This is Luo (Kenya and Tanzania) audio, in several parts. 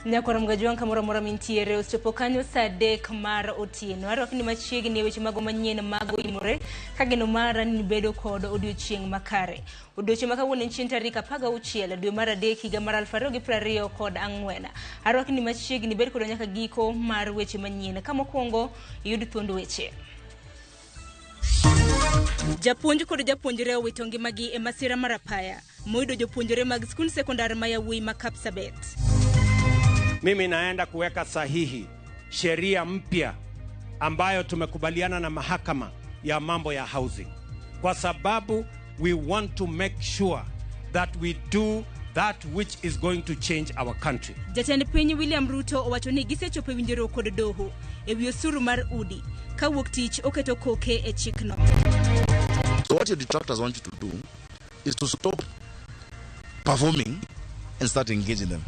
Nyakoro mgajwang' kamoro amora mintiere osechopo kanyo saa 3 mar otieno. Arwakni machiegni e weche mago manyien mago imore ka geno mara ni bedo kod odiochieng' makare. Odiochieng' ma kawuono en chieng' tarik 16 dwe mar 3 higa mar 2024. Arwakni machiegni bed kodwa nyaka giko mar weche manyien. Ka mokwongo iyud thuond weche. Japuonj kod japuonjre owito ngimagi e masira mar apaya moyudo jopuonjre mag skund sekondar ma yawuoyi ma Kapsabet. Mimi naenda kuweka sahihi sheria mpya ambayo tumekubaliana na mahakama ya mambo ya housing, kwa sababu we want to make sure that we do that which is going to change our country. Jatend piny William Ruto owacho ni gisechopo e winjruok kod doho e wi osuru mar udi kawuok tich oketo koke e chikno. So what your detractors want you to do is to stop performing and start engaging them.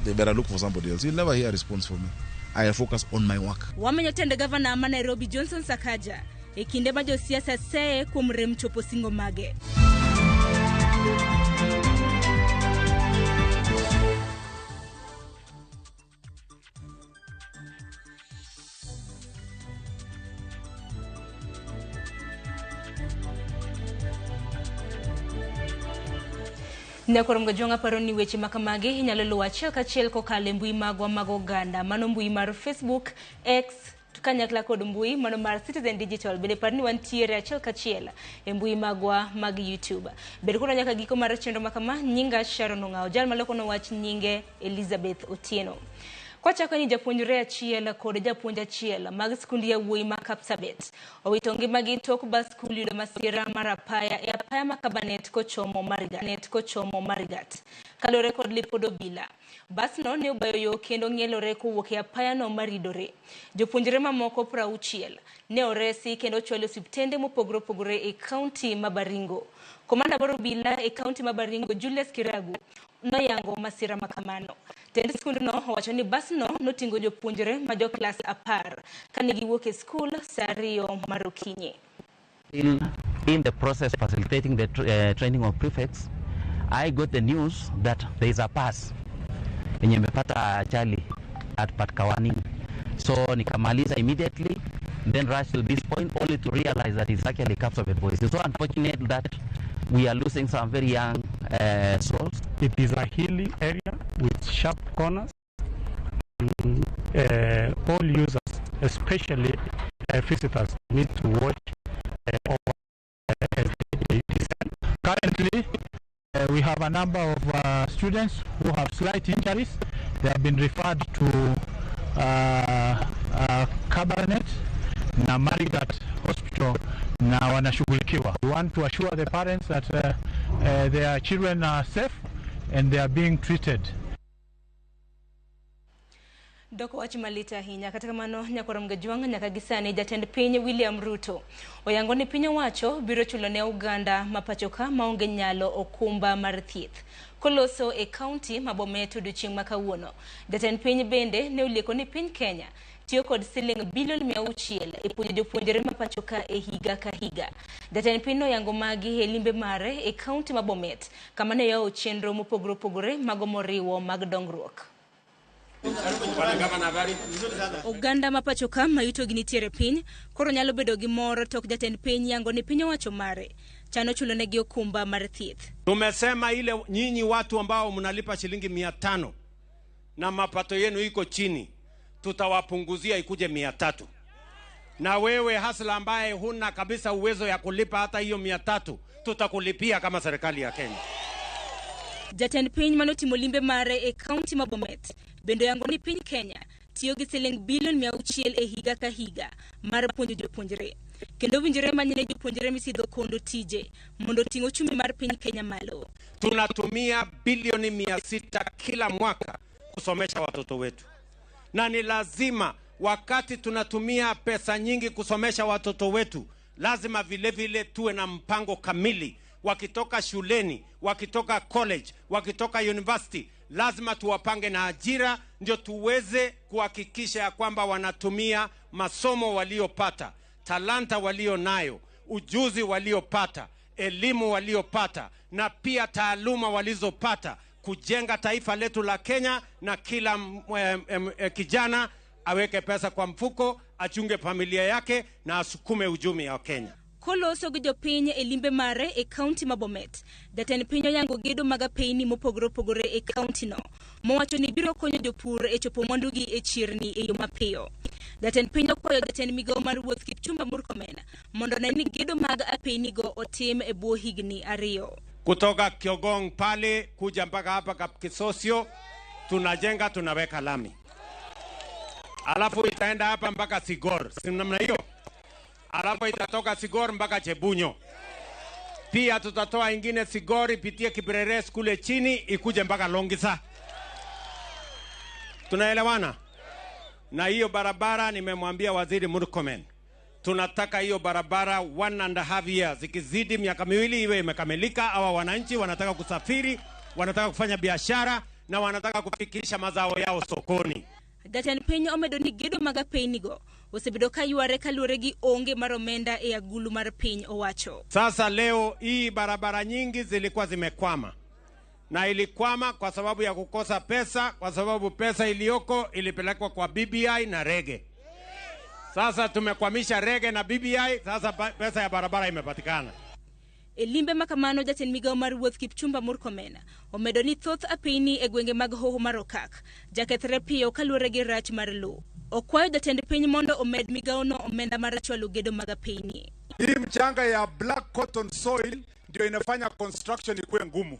They better look for somebody else. You'll never hear a response from me. I focus on my work. Wamenyo tend gavana ma Nairobi Johnson Sakaja e kinde ma josiasa seye kuom rem chopo singo mage. Nyakoro Mgajwang' aparo ni weche makamagi inyalo luwo achiel kachiel kokalo e mbui magwa mag oganda, mano mbui mar Facebook, X, kanyakla kod mbui mano mar Citizen Digital. Bende par ni wantiere achiel kachiel e mbui magwa mag YouTube. Bed kodwa nyaka giko mar chenro makama. Nyinga Sharon Ong'awo, jal maloko nowach nyinge Elizabeth Otieno. Kwachako ni japuonjre achiel kod japuonj achiel mag skund yawuoyi ma Kapsabet owito ngimagi tok bas skul yudo masira mar apaya e apaya ma Kabanet kochomo Marigat. Kaluwore kod lipod obila, basno ne obayo yo kendo ng'ielore kowuok e apayano maridore. Jopuonjre mamoko 60 ne oresi kendo ochwal e osiptende mopogore opogore e kaunti ma Baringo. Komanda mar obila e kaunti ma Baringo Julius Kiragu noyango masira makamano. Tend skundno owacho ni basno noting'o jopuonjre ma jo klas 10 kane giwuok e skul saa 2 mar okinyi. In the process facilitating the training of prefects, I got the news that there is a pass yenye imepata ajali at Patkawanin. So nikamaliza immediately, then rushed to this point only to realize that it's actually Kapsabet Boys. It's so unfortunate that we are losing some very young souls. It is a hilly area with sharp corners. And, all users, especially visitors, need to watch over as they descend. Currently, we have a number of students who have slight injuries. They have been referred to Kabarnet na Marigat Hospital na wanashughulikiwa. We want to assure the parents that their children are safe and they are being treated. Doko wach malit ahinya. Kata kamano, Nyakoro Mgajwang' nyaka gi sani jatend piny William Ruto oyango ni piny owacho biro chulo ne oganda ma pacho ka maonge nyalo okumba mar thieth. Koloso e kaunti ma Bomet odiochieng' ma kawuono, jatend piny bende ne olieko ni piny Kenya tiyo kod siling bilion 600 e puonjo jopuonjre ma pacho ka e higa ka higa. Jatend piny noyango magi e limbe mare e kaunti ma Bomet kama ne oyawo chenro mopogore opogore mago moriwo mag dongruok. Oganda ma pacho ka ma yutogi nitiere piny koro nyalo bedo gi mor tok jatend piny yango ni piny owacho mare chano chulo negi okumba mar thieth. Tumesema ile nyinyi watu ambao mnalipa shilingi 500 na mapato yenu iko chini, tutawapunguzia ikuje 300. Na wewe hasla ambaye huna kabisa uwezo ya kulipa hata hiyo 300, tutakulipia kama serikali ya Kenya. Jatend piny manotimo limbe mare e kaunti ma Bomet bende oyango ni piny Kenya tiyo gi siling bilion 600 e higa ka higa mar puonjo jopuonjre kendo winjore manyine jopuonjre misidho kondo tije mondo oting' ochumi mar piny Kenya malo. Tunatumia bilioni 600 kila mwaka kusomesha watoto wetu, na ni lazima wakati tunatumia pesa nyingi kusomesha watoto wetu, lazima vile vile tuwe na mpango kamili. Wakitoka shuleni, wakitoka college, wakitoka university, lazima tuwapange na ajira, ndio tuweze kuhakikisha ya kwamba wanatumia masomo waliopata, talanta walio nayo, ujuzi waliopata, elimu waliopata na pia taaluma walizopata kujenga taifa letu la Kenya, na kila kijana aweke pesa kwa mfuko, achunge familia yake na asukume uchumi wa Kenya. Koloso gi jopiny e limbe mare e kaunti ma Bomet, jatend piny oyango gedo mag apeyni mopogore opogore e kaunti no, mowacho ni biro konyo jopur e chopo mwandugi e chirni e yo mapiyo. Jatend piny okwayo jatend migawo mar wuoth Kipchumba Murkomen mondo one ni gedo mag apeyni go otim e bwo higni 2. Kutoka Kiogong pale kuja mpaka hapa Kapkisosio tunajenga, tunaweka lami, alafu itaenda hapa mpaka Sigor, si namna hiyo? Alafu itatoka Sigor mpaka Chebunyo. Pia tutatoa ingine Sigor ipitie Kibereres kule chini ikuje mpaka Longisa. Tunaelewana? Na hiyo barabara nimemwambia Waziri Murkomen, tunataka hiyo barabara 1.5 years, ikizidi miaka 2 iwe imekamilika. Hawa wananchi wanataka kusafiri, wanataka kufanya biashara na wanataka kufikisha mazao yao sokoni. Jatend piny omedo ni gedo mag apeyni go osebedo ka yware kaluwore gi onge mar omenda e agulu mar piny owacho. Sasa leo hii barabara nyingi zilikuwa zimekwama, na ilikwama kwa sababu ya kukosa pesa, kwa sababu pesa iliyoko ilipelekwa kwa BBI na Rege. Sasa tumekwamisha Rege na BBI, sasa pesa ya barabara imepatikana. E limbe makamano jatend migawo mar wuoth Kipchumba Murkomen omedo ni thoth apeyni e gwenge mag Hoho mar Okak jakethre piyo kaluwore gi rach mar lowo. Okwayo jatend piny mondo omed migawono omenda mar chwalo gedo mag apeyni. Hii mchanga ya black cotton soil ndio inafanya construction ikuwe ngumu.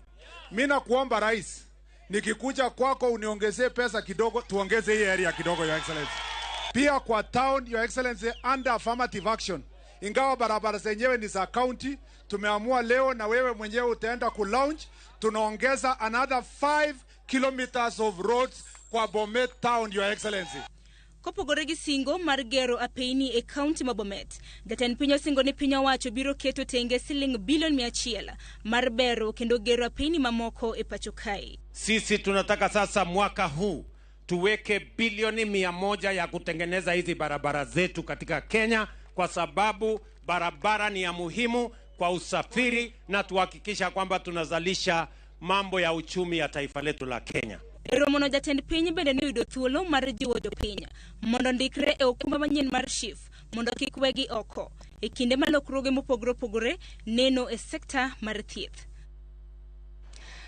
Mimi nakuomba Rais, nikikuja kwako uniongezee pesa kidogo, tuongeze hii area kidogo, Your Excellency. Pia kwa town, Your Excellency, under affirmative action, ingawa barabara zenyewe ni za county, tumeamua leo na wewe mwenyewe utaenda ku launch, tunaongeza another 5 kilometers of roads kwa Bomet town, Your Excellency. Kopogore gi singo mar gero apeyni e kaunti ma Bomet, jatend piny osingo ni piny owacho biro keto tenge siling bilion 100 mar bero kendo gero apeyni mamoko e pacho kae. Sisi tunataka sasa mwaka huu tuweke bilioni 100 ya kutengeneza hizi barabara zetu katika Kenya, kwa sababu barabara ni ya muhimu kwa usafiri na tuhakikisha kwamba tunazalisha mambo ya uchumi ya taifa letu la Kenya. Romono jatend piny bende ne oyudo thuolo mar jiwo jopiny mondo ndikre e okumba manyien mar SHIF mondo kik wegi oko e kinde ma lokruoge mopogore opogore neno e sekta mar thieth.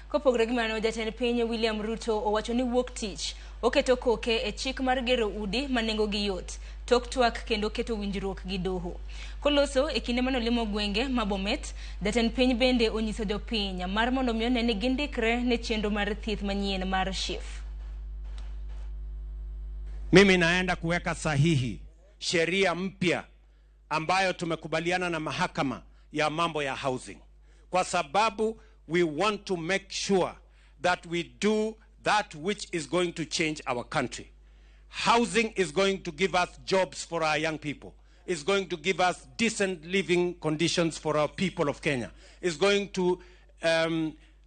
Kopogore gi mano, jatend piny William Ruto owacho ni wuok tich oketo koke e chik mar gero udi ma nengogi yot tok twak kendo keto winjruok gi doho. Koloso e kinde manolimo gwenge ma Bomet, jatend piny bende onyiso jopiny mar mondo mi one ni gindikre ne chenro mar thieth manyien mar SHIF. Mimi naenda kuweka sahihi sheria mpya ambayo tumekubaliana na mahakama ya mambo ya housing, kwa sababu we want to make sure that we do that which is going to change our country. Housing is going to give us jobs for our young people. It's going to give us decent living conditions for our people of Kenya. It's going to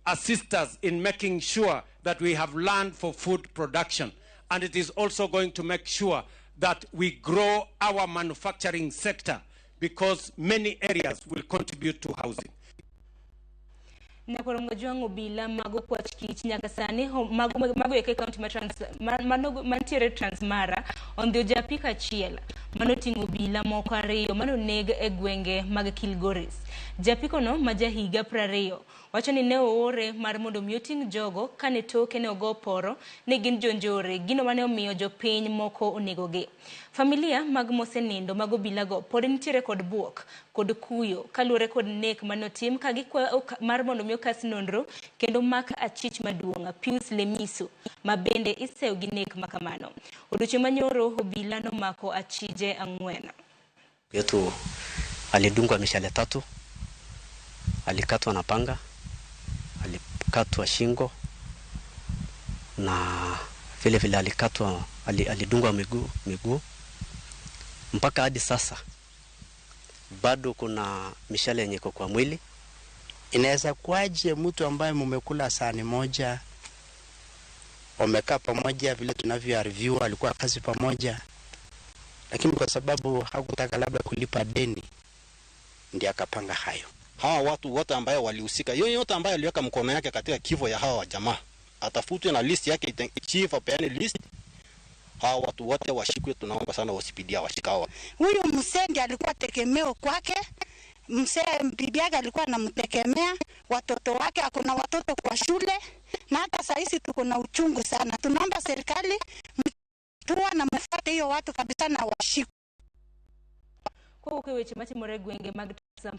assist us in making sure that we have land for food production. And it is also going to make sure that we grow our manufacturing sector, because many areas will contribute to housing. Nakorongo jwango bila mago kwach kich nyaka sani mago eke kaunti ma mantiere Transmara ondhiyo japiko achiel manoting'o obila moko 2 manoneg e gwenge mag Kilgoris. Japiko no ma jahiga 20 wacho ni ne oore mar mondo mi oting' jogo kane toke ne ogo poro ne gin jonjore, gino mane omiyo jopiny moko onegogi. Familia mag mosenindo mag obilago pod nitiere kod buok kod kuyo kaluwore kod nek manotim ka gikwayo mar mondo mi okas nonro kendo mak achich maduong' Pius Lemiso ma bende iseyo gi nek makamano. Odiochieng' manyoro obila nomako achije 4. Yetu alidungwa mishale 3, alikatwa na panga, alikatwa shingo na vile vile alikatwa, alidungwa miguu. Mpaka hadi sasa bado kuna mishale yenye iko kwa mwili. Inaweza kuwaje mtu ambaye mumekula sahani moja, wamekaa pamoja vile tunavyoarview, alikuwa kazi pamoja, lakini kwa sababu hakutaka labda kulipa deni ndiye akapanga hayo. Hawa watu wote ambao walihusika, yoyote ambaye aliweka mkono yake katika kifo ya hawa jamaa Atafutwe na list yake, chief apeane list. Hawa watu wote washikwe, tunaomba sana OCPD awashike. Huyu mzee ndiye alikuwa tegemeo kwake. Mzee bibi yake alikuwa anamtegemea, watoto wake, akona watoto kwa shule, na hata saa hizi tuko na uchungu sana. Tunaomba serikali mtua na mfuate hiyo watu kabisa na washikwe. Kowuok e weche matimore e gwenge mag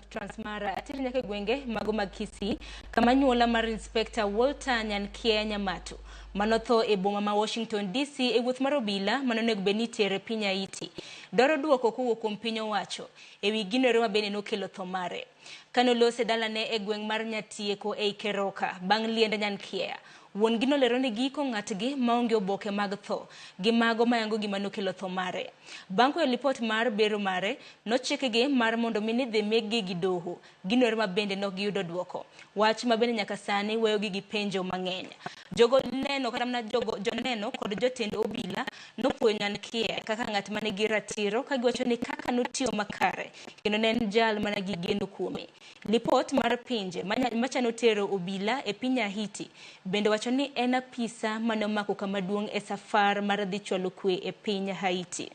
Transmara atir nyaka e gwenge mago mag Kisii kama anyuola mar Inspector Walter Nyankia Nyamato manotho e boma ma Washington DC e wuoth mar obila manonego bed ni itere piny Haiti dwaro duoko kowuok kuom piny owacho ewi gino ero mabende nokelo tho mare. Kanolose dalane e gweng' mar Nyatieko ei Keroka bang' liend Nyankia, wuon gi nolero ni giiko ng'atgi maonge oboke mag tho gi mago mayango gima nokelo tho mare. Bang' kwayo lipot mar bero mare, nochikgi mar mondo mi ni dhi miggi gi doho, gino ero mabende nok giyudo duoko. Wach mabende nyaka sani weyogi gi penjo mang'eny. Jogo neno kata mana jogo joneno kod jotend obila nopuoyo Nyankia kaka ng'at manigi ratiro kagiwacho ni kaka notiyo makare kendo ne en jal mana gi geno kuome. Lipot mar pinje machano tero obila e piny Haiti bende wacho ni en apisa mane omako kama duong' e safar mar dhi chwalo kwe e piny Haiti.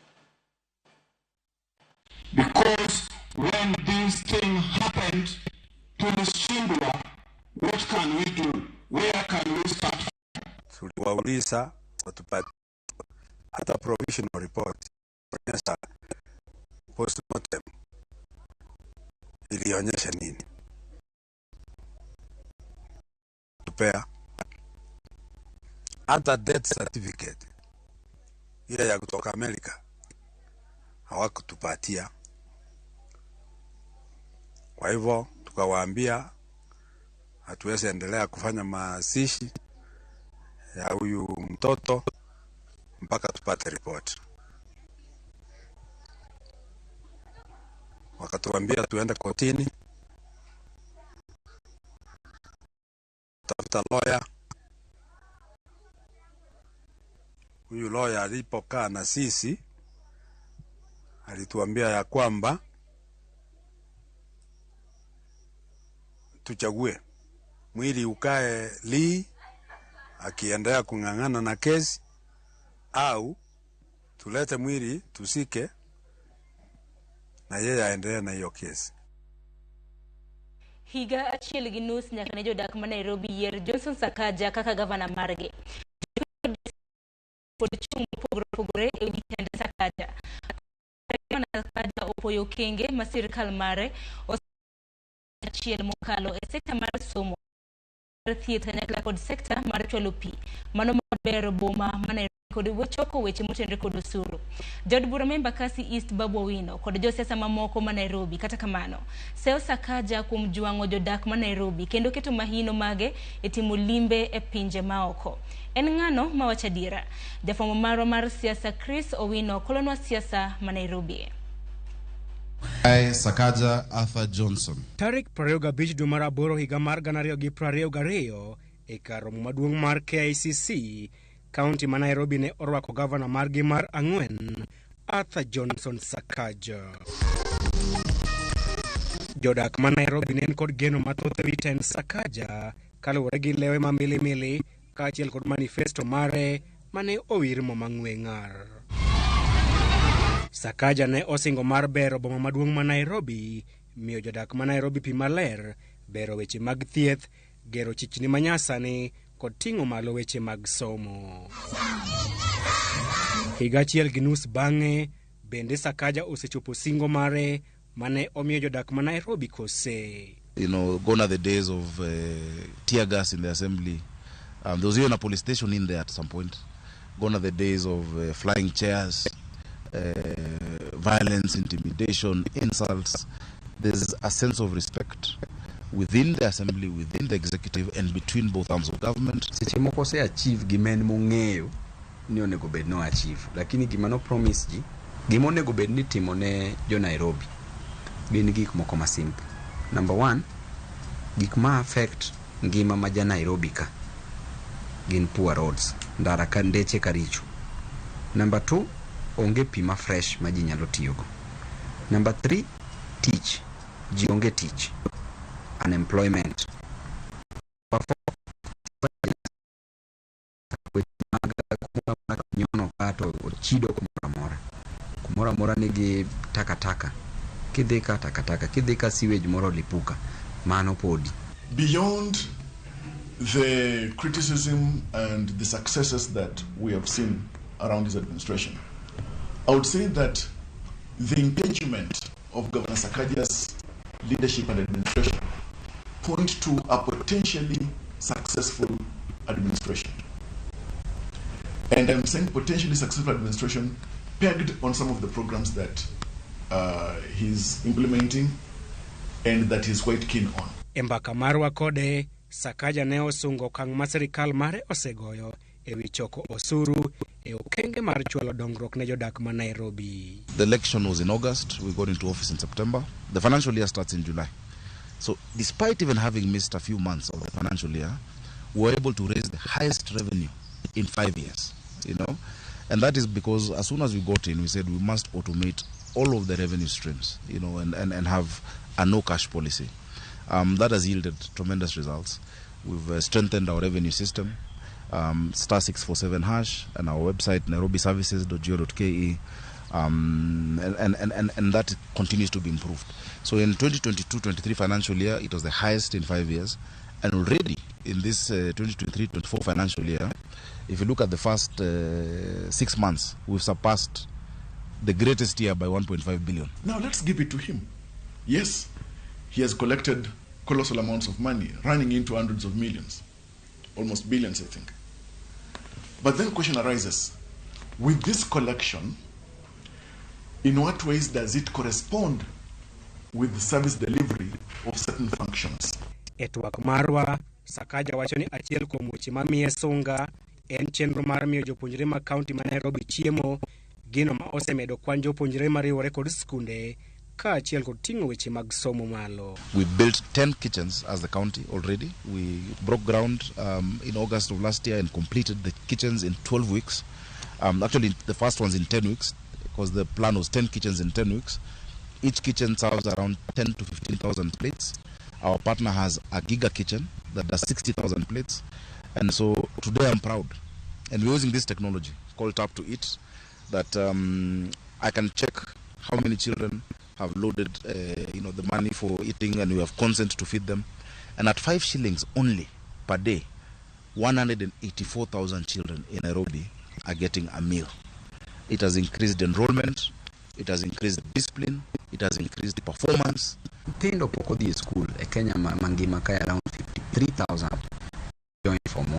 Because when this thing happened, tulishindwa, what can we do? Where can we start? Tuliwauliza watupatie hata provisional report onyesha postmortem ilionyesha nini, tupea hata death certificate ile ya kutoka Amerika hawakutupatia. Kwa hivyo tukawaambia hatuwezi endelea kufanya mazishi ya huyu mtoto mpaka tupate report. Wakatuambia tuende kotini, tafuta lawyer. Huyu lawyer alipokaa na sisi alituambia ya kwamba tuchague mwili ukae Lee akiendelea kung'ang'ana na kesi, au tulete mwili tusike na yeye aendelee na hiyo kesi. Higa achiel gi nus nyaka ne jodak ma Nairobi yier Johnson Sakaja kaka gavana margi. Pod chung' mopogore opogore e wi tend Sakaja. Gavana Sakaja opoyo okenge ma sirkal mare achiel mokalo e sekta mar somo, mar thieth kanyakla kod sekta mar chwalo pi. Mano mabero boma ma Nairobi kod choko weche motenore kod osuru. Jaod bura ma Embakasi East Babu Owino kod josiasa mamoko ma Nairobi kata kamano seyo Sakaja kuom jwang'o jodak ma Nairobi kendo keto mahino mage e timo limbe e pinje maoko. En ng'ano mawacho adiera? Jafwambo marwa mar siasa Chris Owino kolonwa siasa ma Nairobi. I, Sakaja Arthur Johnson. Tarik 25 dwe mar aboro higa mar 2022 e kar romo maduong' mar KICC, kaunti ma Nairobi ne orwako gavana margi mar ang'wen, Arthur Johnson Sakaja. Jodak ma Nairobi ne kod geno mathoth ewi tend Sakaja kaluwore gi lewe ma milimili kaachiel kod manifesto mare mane owir mo mang'we ng'ar. Sakaja ne osingo mar bero boma maduong' ma Nairobi, miyo jodak ma Nairobi pi maler, bero weche mag thieth, gero chichni manyasani kod ting'o malo weche mag somo. Higa achiel gi nus bang'e, bende Sakaja osechopo singo mare mane omiyo jodak ma Nairobi kose. Gone are the days of tear gas in the assembly. There was even a police station in there at some point. Gone are the days of flying chairs, violence, intimidation, insults. There's a sense of respect within the assembly, within the executive, and between both arms of government. Seche moko ose achieve gima en mong'eyo ni onego bed no achieve, lakini gima no promise ji, gima onego bed ni timo ne jo Nairobi gin gik moko ma simple. Number one, gik ma affect ngima ma ja Nairobi ka gin poor roads, ndara ka ndeche ka richo. Number two, onge pi ma fresh ma ji nyalo tiyogo. Number three, tich, ji onge tich, unemployment. Number four, Ochido kumoro amora. Kumoro amora nigi takataka. Kidhi ka takataka, kidhi ka sewage moro lipuka. Mano podi. Beyond the criticism and the successes that we have seen around his administration, I would say that the engagement of Governor Sakaja's leadership and administration point to a potentially successful administration. And I'm saying potentially successful administration pegged on some of the programs that he's implementing and that he's quite keen on. E mbaka marwa kode, Sakaja ne osungo okang' ma sirikal mare osegoyo e wi choko osuru e okenge mar chwalo dongruok ne jodak ma Nairobi. The election was in August. We got into office in September. The financial year starts in July. So despite even having missed a few months of the financial year, we were able to raise the highest revenue in 5 years, you know. And that is because as soon as we got in, we said we must automate all of the revenue streams, you know, and have a no cash policy. That has yielded tremendous results. We've strengthened our revenue system, star 647 hash, and our website, nairobiservices.go.ke, and that continues to be improved. So in 2022-23 financial year, it was the highest in 5 years. And already in this 2023-24 financial year, if you look at the first 6 months, we've surpassed the greatest year by 1.5 billion. Now let's give it to him. Yes, he has collected colossal amounts of money, running into hundreds of millions, almost billions, I think. But then question arises, with this collection, in what ways does it correspond with the service delivery of certain functions? E twak marwa, Sakaja wacho ni achiel kuom weche mamiye sunga en chenro mar miyo jopuonjre ma kaunti ma Nairobi chiemo, gino ma osemedo kwan jopuonjre mariwore kod skunde kaachiel kod ting'o weche mag somo malo. We built 10 kitchens as the county already. We broke ground in August of last year and completed the kitchens in 12 weeks. Actually, the first one's in 10 weeks because the plan was 10 kitchens in 10 weeks. Each kitchen serves around 10 to 15,000 plates. Our partner has a giga kitchen that does 60,000 plates. And so today I'm proud. And we're using this technology called Tap to Eat that I can check how many children have loaded the money for eating, and we have consent to feed them. And at 5 shillings only per day, 184,000 children in Nairobi are getting a meal. It has increased enrollment, it has increased discipline, it has increased performance. Nyithindo pok odhi e skul e Kenya mangima kae around 53,000 join form 1.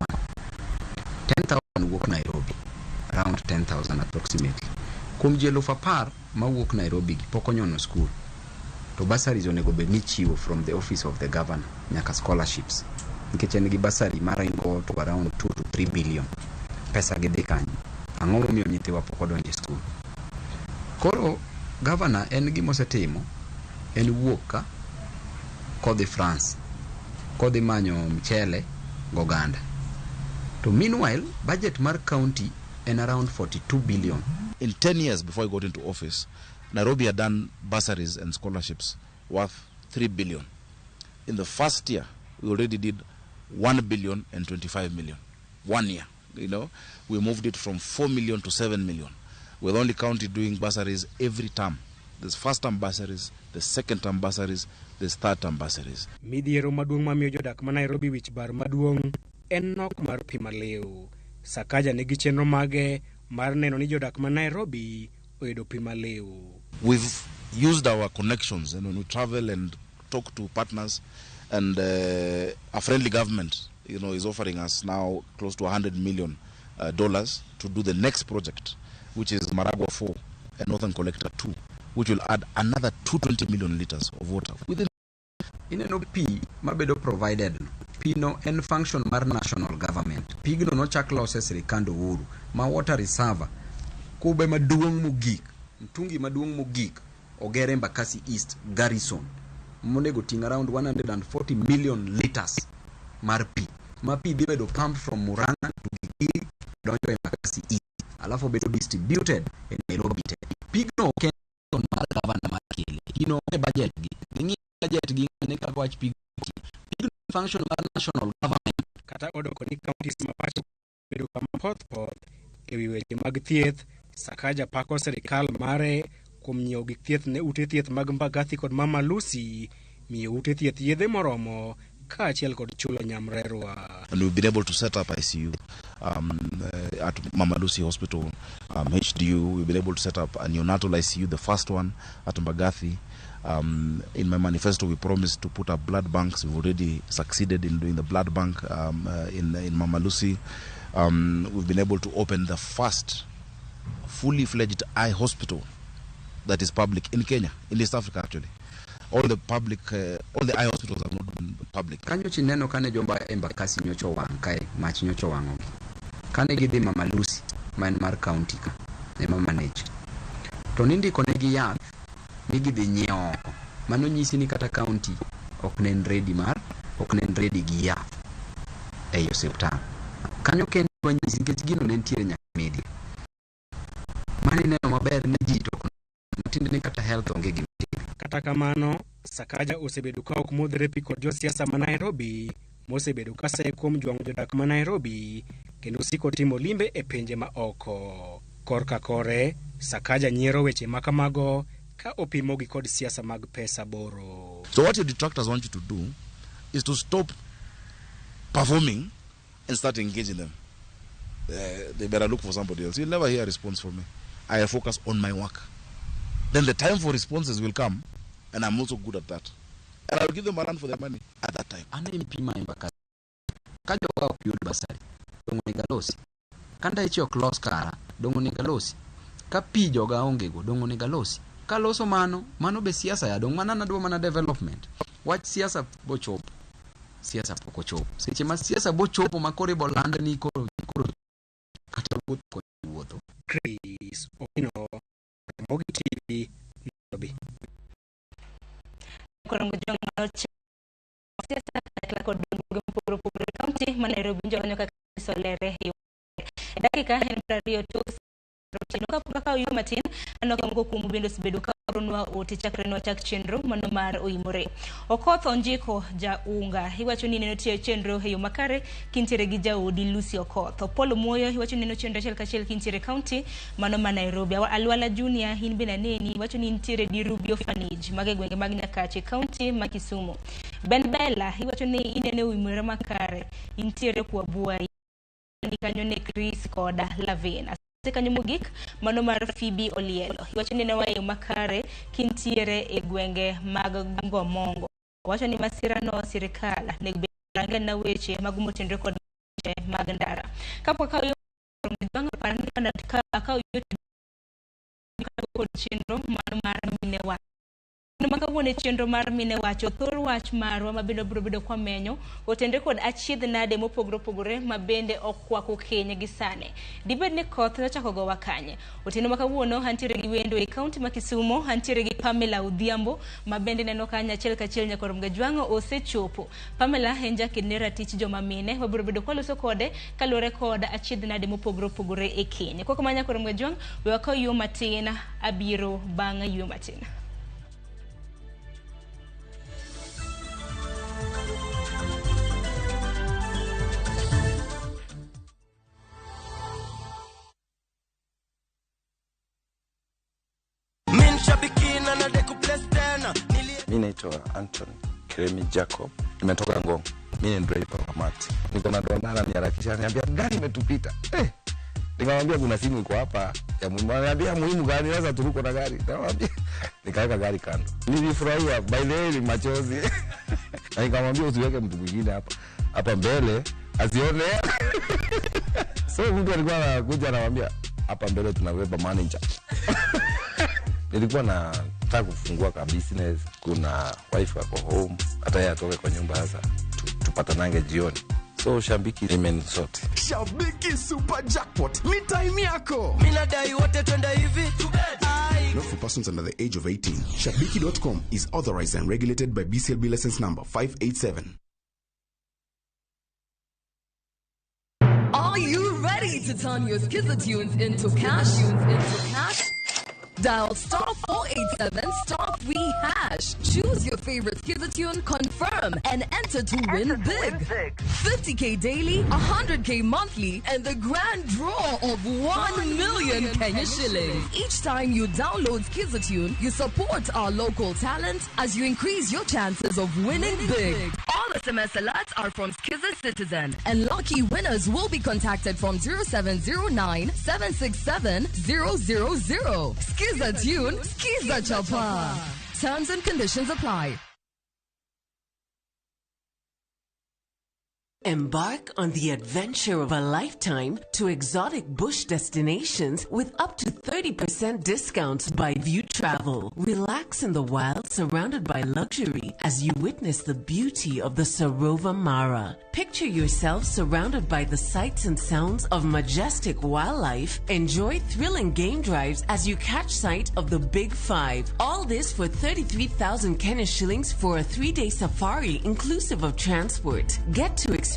10,000 wuok Nairobi, around 10,000 approximately. Kuom ji 10,000 mawuok Nairobi gi pok onyono skul. To bursaries onego bed ni chiwo from the office of the governor nyaka scholarships. Nikech en gi bursary maringo to around 2 to 3 billion. Pesa gi dhi kanye? Ang'o momiyo nyithiwa pok odonjo e skul? Koro governor en gima osetimo en wuok ka kodhi France kodhi manyo mchele goganda. To meanwhile budget mar county en around 42 billion. In 10 years before I got into office, Nairobi had done bursaries and scholarships worth 3 billion. In the first year, we already did 1 billion and 25 million. 1 year, you know. We moved it from 4 million to 7 million. We're the only county doing bursaries every term. There's first term bursaries, the second term bursaries, there's third term bursaries. Midhiero maduong' mamiyo jodak ma Nairobi wich bar maduong' en nok mar pi maliw. Sakaja nigi chenro mage mar neno ni jodak ma Nairobi oyudo pi maliw. We've used our connections, and when we travel and talk to partners, and a friendly government, you know, is offering us now close to $100 million dollars to do the next project, which is Maragua 4 and Northern Collector 2, which will add another 220 million liters of water within. Ineno pi mabedo provided no. Pi no en function mar national government. Pigno nochak lose sirikand Uhuru ma water reserve kube maduong' mogik, mtungi maduong' mogik oger Embakasi East Garrison monego ting' around 140 million liters mar pi ma pi dhi bedo pumped from Murang'a to Gigiri donjo Embakasi East alafu bedo distributed e Nairobi te. Pigno ok en mar governor mar kele. Gino e budget gi. Ging'i budget gi ne kaka wach pigno. Pigno function mar national government. Kata odoko ni counties ma pacho bedo kama poth poth e wi weche mag thieth. Sakaja pako sirikal mare kuom nyiewo gik thieth ne ute thieth mag Mbagathi kod Mama Lucy, miyo ute thieth yedhe moromo kaachiel kod chulo nyamrerwa. And we've been able to set up ICU at Mama Lucy Hospital, HDU. We've been able to set up a neonatal ICU, the first one at Mbagathi. In my manifesto, we promised to put up blood banks. We've already succeeded in doing the blood bank in Mama Lucy. We've been able to open the first fully fledged eye hospital that is public in Kenya, in East Africa actually. All the public, all the eye hospitals are not been public. Kanyo chineno kane jomba Embakasi nyocho wang' kae, mach nyocho wang'ogi. Kane gidhi Mama Lucy, ma en mar county ka, ema manage. To nindiko negi yath, ni gidhi nyiewo oko. Mano nyisi ni kata county ok ne en ready mar, ok ne en ready gi yath ei osiptal. Kanyo kendo wanyisi nikech gino ne nitiere nyaka media. Mano ineno maber ni ji to ok matiende ni kata health onge gima timo. Kata kamano, Sakaja osebedo ka ok modhre pi kod josiasa ma Nairobi mosebedo ka saye kuom jwang'o jodak ma Nairobi kendo siko timo limbe e pinje ma oko. Korka kore, Sakaja nyiero weche ma kamago ka opimogi kod siasa mag pesa boro. So what your detractors want you to do is to stop performing and start engaging them. They better look for somebody else. You'll never hear a response from me. I focus on my work. Then the time for responses will come, and I'm also good at that. And I'll give them a run for their money at that time. An MP ma Embakasi. Ka joga ok yud basari, dong' onego alosi. Ka ndache ok los kara, dong' onego alosi. Ka pi joga onge go, dong' onego alosi. Kaloso mano, mano be siasa ya, dong' mana nadwa mana development. Wach siasa bochopo. Siasa pok ochopo. Seche ma siasa bochopo ma koro iboland ni koro kata wuoth kod wuotho. Chris Owino, Ramogi TV, Nairobi. Korongo jong siasa kanyakla kod duond mopogore opogore e kaunti ma Nairobi njo kaka solere yo. Dakika en 22 otieno kapok akawo yo matin aneno ka moko kuomu bende osebedo ka oronwa ote chakre nwachak chenro mano mar Oimore. Okoth Onjiko jaunga iwacho ni neno tiyo chenro e yo makare kintiere gi jaodi Lucy Okoth. Opolo Moyo iwacho ni neno chenro achiel kachiel kintiere kaunti mano ma Nairobi. Alwala Junior in bende aneni iwacho ni nitiere Dirubi Orphanage mag e gwenge mag Nyakache kaunti ma Kisumu. Ben Bella iwacho ni inene Oimore makare intiere Kwabua ni kanyo ne Chris koda Lavina. Kanyo mogik mano mar Phoebe Olielo iwacho ni ne yo makare kintiere e gwenge mag Ngomongo. Wacho ni masira no sirikal nego bed range na weche mag motenore kod weche mag ndara. Kapok akawo yo bang' par ni ka akawo yo kod chenro mano mar mine wach. Ma kawuono e chenro mar mine wacho thor wach marwa ma bende biro bedo kwamenyo otenre kod achiedh nade mopogore opogore ma bende okwako keny gi sani. Dibed ni koth nochako gowa kanye? Otieno ma kawuono antiere gi wendo e kaunti ma Kisumu, antiere gi Pamela Odhiambo ma bende neno kanyo achiel kachiel nyakorom Gajwang'o osechopo. Pamela en jaked ne ratich joma mine, wabiro bedo kwaloso kode kaluwore kod achiedh nade mopogore opogore e keny. Koko ma nyakorom Gajwang', we wakaw yo matin, abiro bang' yo matin. Mi naitwa Anton Kiremi Jacob, nimetoka Ngong. Mi ni driver wa mati. Niko na dona ananiharakisha, ananiambia gari imetupita. Nikamwambia kuna simu iko hapa ya muhimu. Ananiambia muhimu gani? Sasa turuko na gari. Nikamwambia nikaweka gari kando. Nilifurahia, by the way ni machozi. Na nikamwambia usiweke mtu mwingine hapa. Hapa mbele asione. So mtu alikuwa anakuja anamwambia hapa mbele tunabeba manager. Nilikuwa nataka kufungua ka business, kuna wife ako home, hata yeye atoke kwa nyumba sasa tupatanange jioni. So Shabiki imenisort. Shabiki Super Jackpot ni time yako. Mimi nadai wote twende hivi. Not for persons under the age of 18. Shabiki.com is authorized and regulated by BCLB license number 587. Are you ready to turn your Skiza tunes into cash? Dial star 487 star 3 hash. Choose Choose your favorite Skiza tune, confirm, and enter to win big. 50k daily, 100k monthly, and the grand draw of 1 million Kenya shillings. Each time you download Skiza tune, you support our local talent as you increase your chances of winning big. All SMS alerts are from Skiza Citizen, and lucky winners will be contacted from 0709 767 000. Skiza tune, Skiza Chapa. Terms and conditions apply. Embark on the adventure of a lifetime to exotic bush destinations with up to 30% discounts by View Travel. Relax in the wild surrounded by luxury as you witness the beauty of the Sarova Mara. Picture yourself surrounded by the sights and sounds of majestic wildlife. Enjoy thrilling game drives as you catch sight of the Big Five. All this for 33,000 Kenya shillings for a 3-day safari inclusive of transport. Get to experience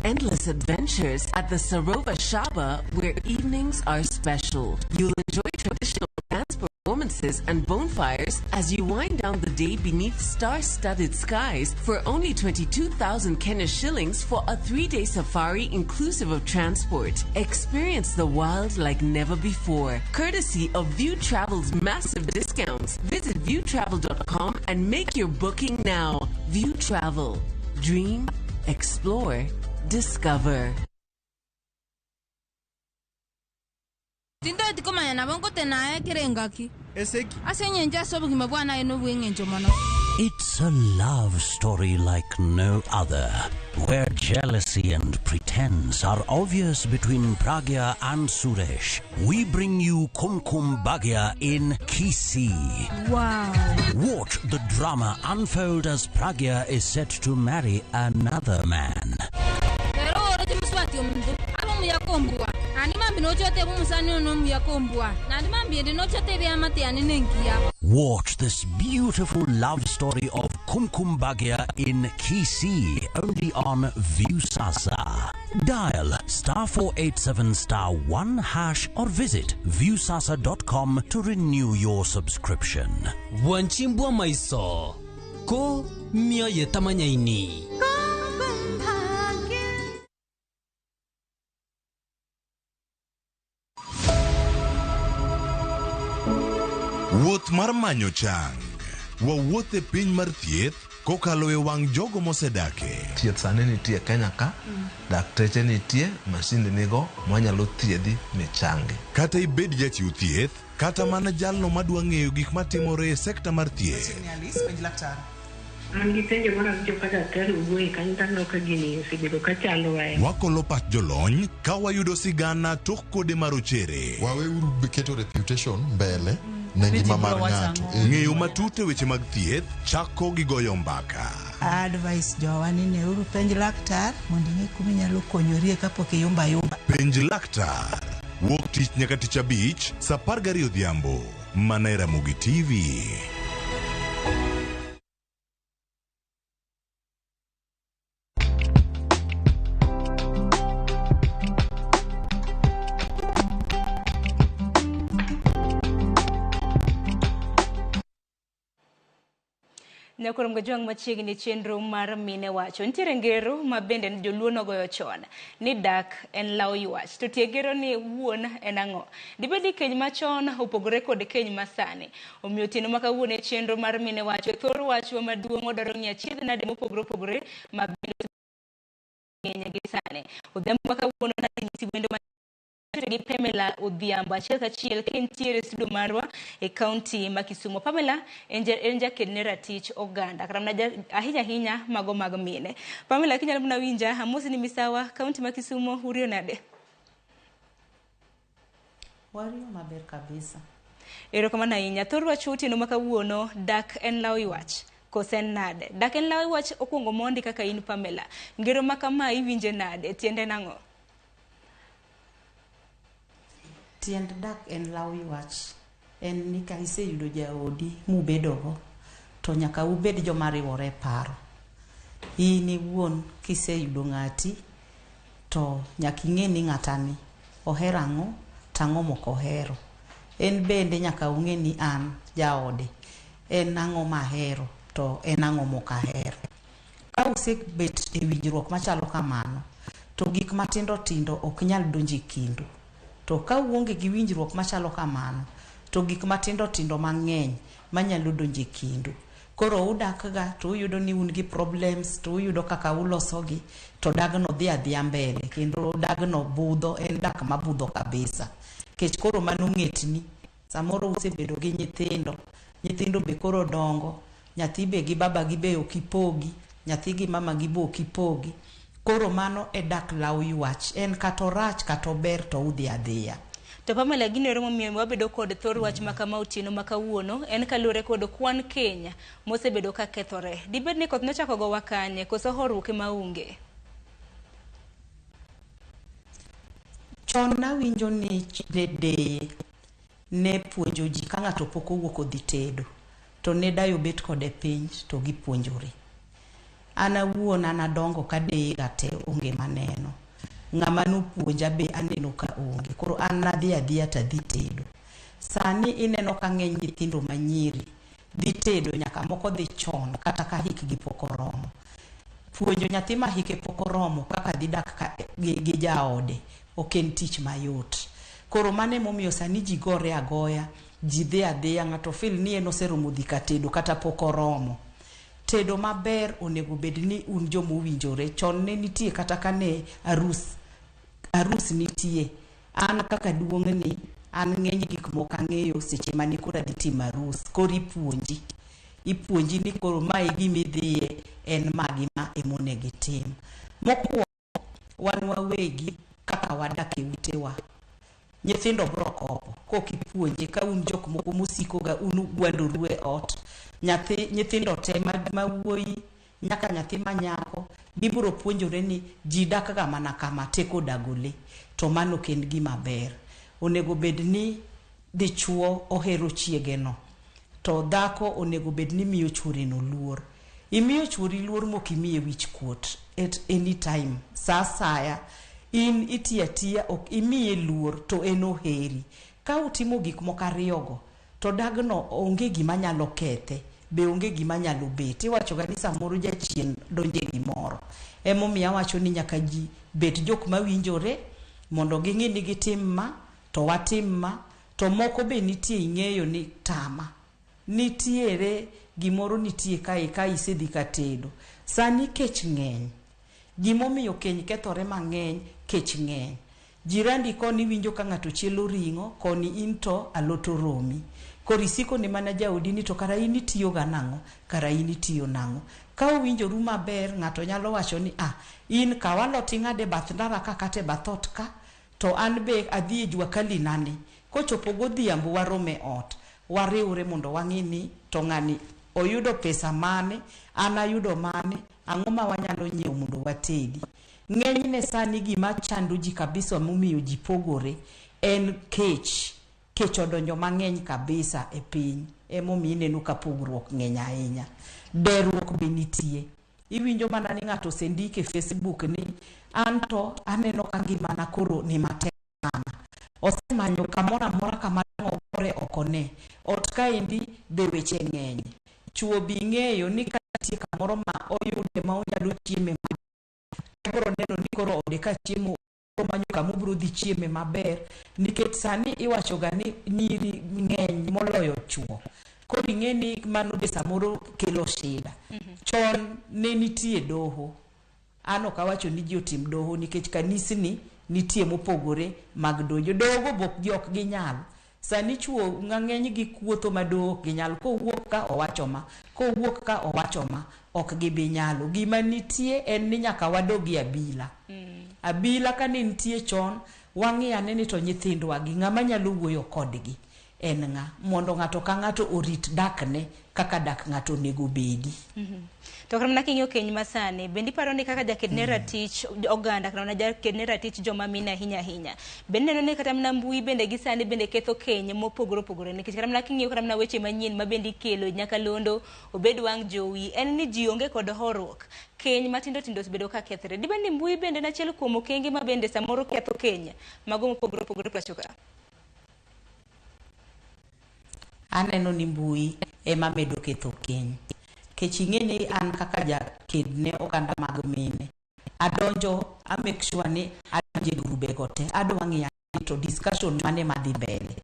endless adventures at the Sarova Shaba, where evenings are special. You'll enjoy traditional dance performances and bonfires as you wind down the day beneath star-studded skies for only 22,000 Kenya shillings for a 3-day safari inclusive of transport. Experience the wild like never before, courtesy of View Travel's massive discounts. Visit viewtravel.com and make your booking now. View Travel. Dream, explore, discover. Tindoti komanya nabo ngotenaye kirengaki. Eseki. Asenyenja sobugima bwana eno bwengenjo mono. It's a love story like no other, where jealousy and pretense are obvious between Pragya and Suresh. We bring you Kumkum Bhagya in Kisii. Wow. Watch the drama unfold as Pragya is set to marry another man. Watch this beautiful love story of Kumkum Bhagya in Kisii, only on Viusasa. Dial *487*1# or visit viusasa.com to renew your subscription. Wanchimbwa maiso ko mioyo tamanyaini. Wuoth mar manyo chang. Wawuoth e piny mar thieth kokalo e wang' jogo mosedake. Thieth sani nitie Kenya ka, dakteche nitie, masinde nigo mwanyalo thiedhi michangi. Kata ibed jachiw thieth, kata mana jalno madwa ng'eyo gik matimore e sekta mar thieth. Wakolo pach jolony ka wayudo sigana tok kode marochere. Waweuru keto reputation mbele ne ngima mar ng'ato. Ng'eyo matut e weche mag thieth chako gi goyo mbaka. Advice jowa ni neuru penj laktar mondo ing'e kuma inyalo konyorie kapok iyumba yumba. Penj laktar. Wuok tich nyaka tich abich saa 12 odhiambo. Mana e Ramogi TV. Nyakoro mgajwang' machiegni chenro mar mine wacho. Nitiere ngero ma bende joluo nogoyo chon ni dak en law ywach. To tie ngero ni wuon en ang'o? Dibed ni keny machon opogore kod keny masani. Omiyo otieno ma kawuono e chenro mar mine wacho thor wachwa maduong' odwaro ng'iyo achiedh nade mopogore opogore ma bende ng'eny gi sani. Odhiambo ma kawuono nanyisi wendo ma gi Pamela Odhiambo achiel kachiel ka entiere studio marwa e kaunti ma Kisumu. Pamela en jaked ne ratich oganda kata mana ahinya ahinya mago mag mine. Pamela kinyalo mana winja amosi ni misawa kaunti ma Kisumu uriyo nade? Wario maber kabisa. Erokamano ahinya. Thor wach otieno ma kawuono dak en law ywach kose en nade? Dak en law ywach okuongo mondi kaka in Pamela. Ngero ma kama iwinje nade? Tiende nang'o? Tiend dak en law ywach en ni ka iseyudo jaodi mubedogo to nyaka ubed joma riwore paro. In iwuon kiseyudo ng'ati to nyaka ing'e ni ng'atani ohero ang'o to ang'o mok ohero. En bende nyaka ung'e ni an jaode en ang'o mahero to en ang'o mok ahero. Ka usebet e winjruok machalo kamano, to gik matindo tindo ok nyal donjo e kindu. To ka uonge gi winjruok machalo kamano, to gik matindo tindo mang'eny manyalo donjo e kindu. Koro udak ga to uyudo ni un gi problems to uyudo kaka ulosogi to dagno dhi adhiya mbele kendo dagno budho en dak mabudho kabisa. Kech koro mano ng'etni samoro usebedo gi nyithindo, nyithindo be koro dongo, nyathi be gi baba gi be ok ipogi, nyathi gi mama gi be ok ipogi. Koro mano e dak law ywach, en kata orach kata ober to udhi adhiya. To Pamela, gino ero momiyo wabedo kod thor wach ma kama otieno ma kawuono en kaluwore kod kwan keny mosebedo ka kethore. Dibed ni koth nochako gowa kanye koso horuok ema onge? Chon nawinjo ni deye ne puonjo ji ka ng'ato pok owuok odhi tedo to ne dayo bet kode piny to gipuonjore. An awuon an adongo ka deye ga te onge maneno. Ng'ama nopuonja be aneno ka onge. Koro an nadhi adhiya tadhi tedo. Sani ineno ka ng'eny nyithindo manyiri dhi tedo nyaka moko dhi chon kata ka hikgi pok oromo. Puonjo nyathi ma hike pok oromo kaka dhi dak gi jaode ok en tich mayot. Koro mano emomiyo sani ji gore agoya, ji dhi adhiya, ng'ato feel ni en oseromo dhi ka tedo kata pok oromo. Tedo maber onego bed ni un jomowinjore. Chon ne nitie kata kane arus nitie. An kaka duong'ni, an ng'eny gik moko ang'eyo seche mane koro adhi timo arus. Koro ipuonji. Ipuonji ni koro mae gima idhiye en ma gi ma emonego itim. Mokwongo, wan wawegi kaka wadak e utewa. Nyithindo bro kopo kok ipuonje ka un jok moko mosiko ga un ugwandoru e ot. Nyithindo te ma wuoyi nyaka nyathi ma nyako gibiro puonjore ni ji dak ga mana kama teko dago le, to mano ok en gima ber. Onego bed ni dichuo ohero chiegeno to dhako onego bed ni miyo chuore no luor. Imiyo chuori luor mok imiye wich kuot at any time, sa asaya in itiyo atiya ok imiye luor to en oheri. Ka utimo gik moko ariyogo to dagno onge gima nyalo kethe, be onge gima nyalo bet. Iwacho ga ni samoro jachien donje gimoro. Emomiyo awacho ni nyaka ji bet jok mawinjore mondo ging'i ni gitim ma to watim ma, to moko be nitie ing'eyo ni tama. Nitiere gimoro nitie kae ka isedhi ka tedo. Sani kech ng'eny. Gimomiyo keny kethore mang'eny, kech ng'eny. Jirandi koni winjo ka ng'ato chielo ring'o, koni in to alot oromi. Koro isiko ni mana jaodi ni to kara in itiyo ga nang'o, kara in itiyo nang'o. Ka uwinjoru maber, ng'ato nyalo wacho ni ah, in kaw alot ing'ad e bath ndara ka kata e bath ot ka, to an be adhi e jua kali nani. Kochopo godhiambo warom e ot, wariwre mondo wang'i ni to ng'ani oyudo pesa mane, an ayudo mane, ang'o ma wanyalo nyiewo mondo watedi. Ng'enyne sani gima chando ji kabisa momiyo ji pogore en kech. Kech odonjo mang'eny kabisa e piny, emomiyo ineno ka pogruok ng'eny ahinya. Deruok be nitie. Iwinjo mana ni ng'ato osendiko e Facebook ni an to aneno ka ngimana koro ni matek sana. Osemanyo kamoro amora kama ogore ok one. Ot kaendi be weche ng'eny. Chuo bi ng'eyo ni ka nitie kamoro ma oyude ma onyalo chieme maber, obiro neno ni koro ode ka chiemo manyo kama obiro dhi chieme maber, nikech sani iwacho ga ni nyiri ng'eny moloyo chuo. Koro ing'e ni mano be samoro kelo shida. Chon ne nitie doho. An ok awacho ni ji otim doho nikech kanisni nitie mopogore mag doho. Doho go be ok ginyal. Sani chuo ng'eny gi kuotho ma doho ok ginyal. Kowuok ka owacho ma, kowuok ka owacho ma, ok gibi nyalo. Gima nitie en ni nyaka wadog e abila. Abila ka ne nitie chon, wang'i ane ni to nyithindwa gi ng'ama nyalo wuoyo kodgi en ng'a, mondo ng'ato ka ng'ato orit dakne kaka dak ng'ato onego bedi. To kata mana king'iyo keny masani, bende iparo ni kaka jaked ne ratich oganda kata mana jaked ne ratich joma mine ahinya ahinya, bende ineno ni kata mana mbui bende gi sani bende ketho keny mopogore opogore, nikech kata mana king'iyo kata mana weche manyien ma bende ikelo nyakalondo, obed wang' jowi, en ni ji onge kod horuok. Keny matindo tindo osebedo ka kethre. Dibed ni mbui bende en achiel kuom okenge ma bende samoro ketho keny mago mopogore opogore pacho ka? Aneno ni mbui ema medo ketho keny. Kech ing'e ni an kaka jaked ne oganda mag mine, adonjo a make sure ni adonjo e grube go te. Adwa ng'iyo to discussion mane madhi mbele.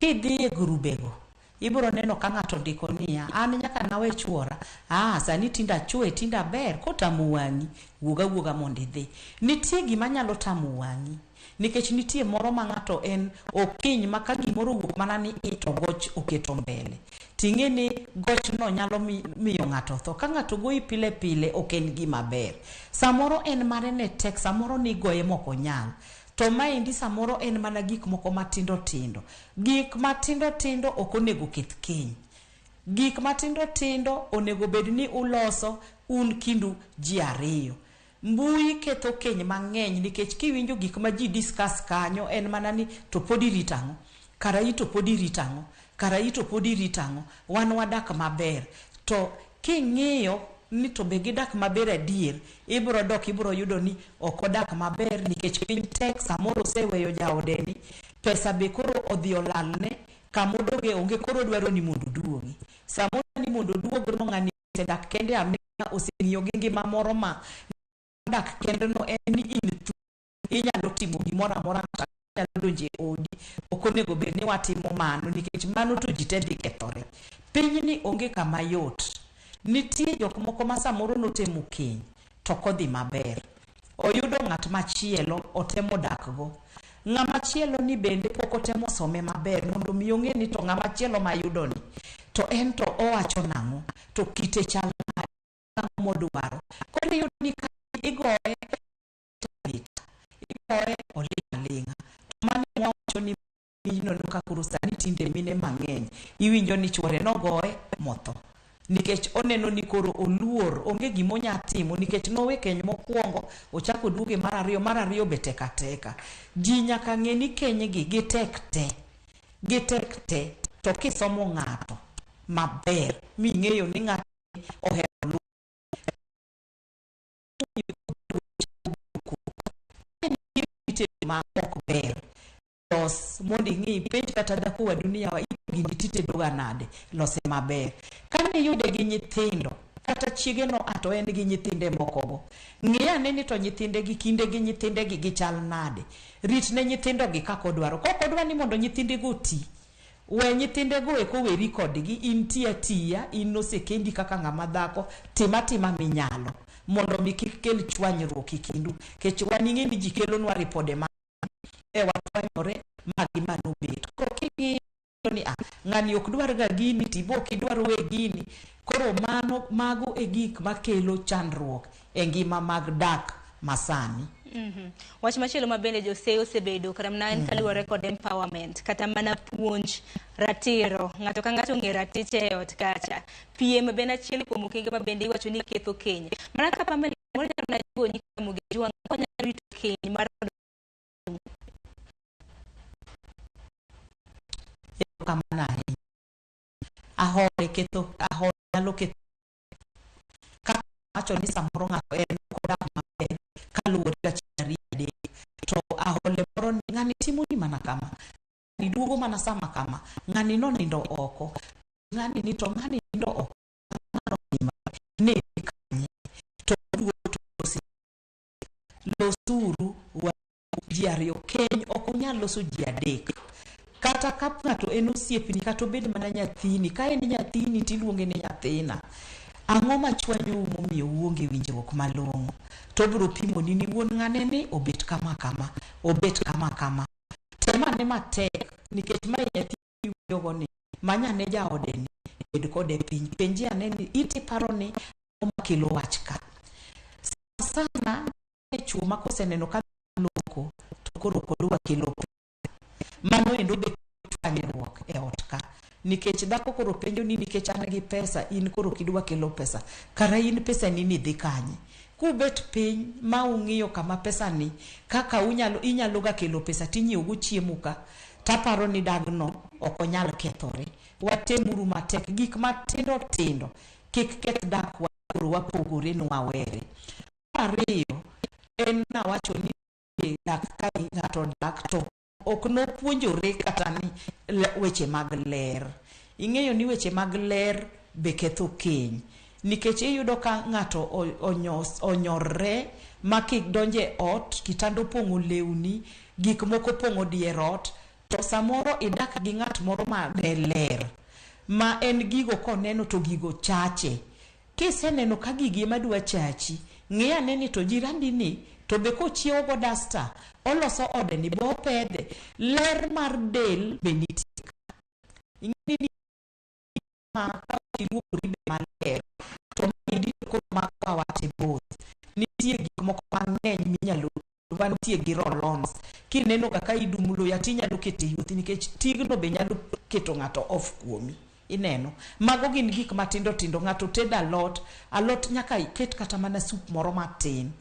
Kidhi e grube go, ibiro neno ka ng'ato ndiko niya, an nyaka nawe chuora, ah, sani tinde achwe, tinde aber, kotamo wang'i, wuog awuoga mondo idhi. Nitie gima nyalo tamo wang'i, nikech nitie moro ma ng'ato en okiny ma ka gimoro owuok mana ni i to goch oketo mbele. Ting'e ni gochno nyalo miyo ng'ato tho. Ka ng'ato goyi pile pile ok en gima ber. Samoro en mare ne tek, samoro nigoye mok onyal. To maendi samoro en mana gik moko matindo tindo. Gik matindo tindo ok onego keth keny. Gik matindo tindo onego bed ni uloso un kindu ji ariyo. Mbui ketho keny mang'eny nikech kiwinjo gik ma ji discuss kanyo en mana ni to pod irito ang'o? Karai to pod irito ang'o? Karai to pod irito ang'o? Wan wadak maber. To king'iyo ni to be gidak maber adier, ibiro dok ibiro yudo ni ok odak maber nikech piny tek, samoro oseweyo jaodeni, pesa be koro odhi olalne, kamodoge onge, koro odwaro ni mondo oduogi. Samoro ni mondo oduog no ng'ani osedak kende aming'a, oseng'iyo gi ngima moro ma dak kende no en ni in thuolo, inyalo timo gimoro amora, ng'ato nyalo donjo e odi. Ok onego bed ni watimo mano nikech mano to ji te dhi kethore. Pinyni onge kama yot. Nitie jok moko ma samoro notemo keny to ok odhi maber. Oyudo ng'at machielo otemo dak go. Ng'ama chielo ni bende pok otemo some maber mondo mi ong'e ni to ng'ama chielo mayudo ni to en to owacho nang'o, to kite chal nade, ang'o modwaro. Koro iyudo ni ka igoye igoye oling' aling'a. To mano ema wawacho ni ineno ka koro sani tinde mine mang'eny iwinjo ni chuore nogoye motho. Nikech oneno ni koro oluor, onge gima onya timo nikech nowe keny mokwongo, ochako oduoge mar ariyo be tek ateka. Ji nyaka ng'e ni keny gi gitek te, gitek te, to kisomo ng'ato maber ming'eyo ni ng'ato ohero luwo ma ok ber, los mondo ing'i, penj kata dhako wadu ni yawa gini titedoga nade, lose maber. Kane iyude gi nyithindo, kata chiege no a to en gi nyithinde moko go, ng'i ane ni to nyithinde gi kinde gi nyithinde gi gichal nade. Rit ne nyithindo gi kaka odwaro. Kok odwa ni mondo nyithinde go oti, we nyithinde go eko weri kodgi, in ti atiya, in nosekendi kaka ng'ama dhako, tim atima minyalo mondo mi kik kel chwanyruok e kindu. Kech wan ing'e ni ji kelonwa ripode ma e wachwanyore ma gi ma nobet. Koro king'iyo ni ah, ng'ani ok dwar ga gini, tibo ok idwar we gini. Koro mano mago e gik makelo chandruok e ngima mag dak masani. Wach machielo ma bende Jose osebedo kata mana en kaluwore kod empowerment, kata mana puonj ratiro, ng'ato ka ng'ato ong'e ratiche e ot kacha. Piem be en achiel kuom okenge ma bende iwacho ni ketho keny. Mana ka Pamela moro nyalo mana jiwo nyikwa Ramogi Ojwang' konyalo rito keny mar Erokamano ahinya. Ahole ketho, ahole nyalo ketho. Kaka wacho ni samoro ng'ato en ok odak maber kaluwore gi achiel ariyo adek. To ahole moro ni ng'ani timo ni mana kama, ng'ani duogo mana sama kama, ng'ani nonindo oko, ng'ani ni to ng'ani nindo oko, ng'ano ne kanye, to duogo to losi. Losuru wa ji ariyo, keny ok unyal loso ji adek. Kata ka ng'ato en osiepni kata obed mana nyathini, ka en nyathini tiluonge ni nyathina. Ang'o machwanyou momiyo uonge winjruok malong'o? To obiro pimoni ni wuon ng'ane ni obet kama kama, obet kama kama. Tem ane matek nikech mae nyathi miwuoyogo ni, many ane jaode ni, bed kode piny. Penje ane ni iti paro ni ang'o makelo wach ka. Sana sana chuo ma koseneno ka loko to koro ok odwa kelo pesa. Mano endo be chwanyruok e ot ka. Nikech dhako koro penjo ni nikech an gi pesa, in koro ok idwa kelo pesa. Kara in pesa ni ni dhi kanye? Kubet piny ma ung'iyo kama pesa ni, kaka unyalo, inyalo ga kelo pesa tinyiewo go chiemo ka, taparo ni dagno ok onyal kethore. Watemuru matek, gik matindo tindo kik keth dakwa koro wapogore ni wawere. Mar ariyo, en nawacho ni dak ka ng'ato dak to ok nopuonjore kata ni weche mag ler. Ing'eyo ni weche mag ler be ketho keny. Nikech iyudo ka ng'ato onyorre ma kik donje e ot, kitanda opong'o lewni, gik moko opong'o dier ot, to samoro idak gi ng'at moro ma ne ler, ma en gigo koneno to gigo chache. Kiseneno ka gigi ema dwa chachi, ng'i ane ni to jirandi ni to be kochiewo go dasta, oloso ode ni be opedhe. Ler mar del be nitie ka. Ing'e ni ma ka ok iluokori be maler, to maendi to koro mako awate both. Nitie gik moko mang'eny minyalo wantie gi roll-ons. Kineno ga ka idum luya tinyalo keto e yuothi nikech tigno be nyalo keto ng'ato off kuomi. Ineno? Mago gin gik matindo tindo. Ng'ato tedo alot, alot nyaka iket kata mana soup moro matin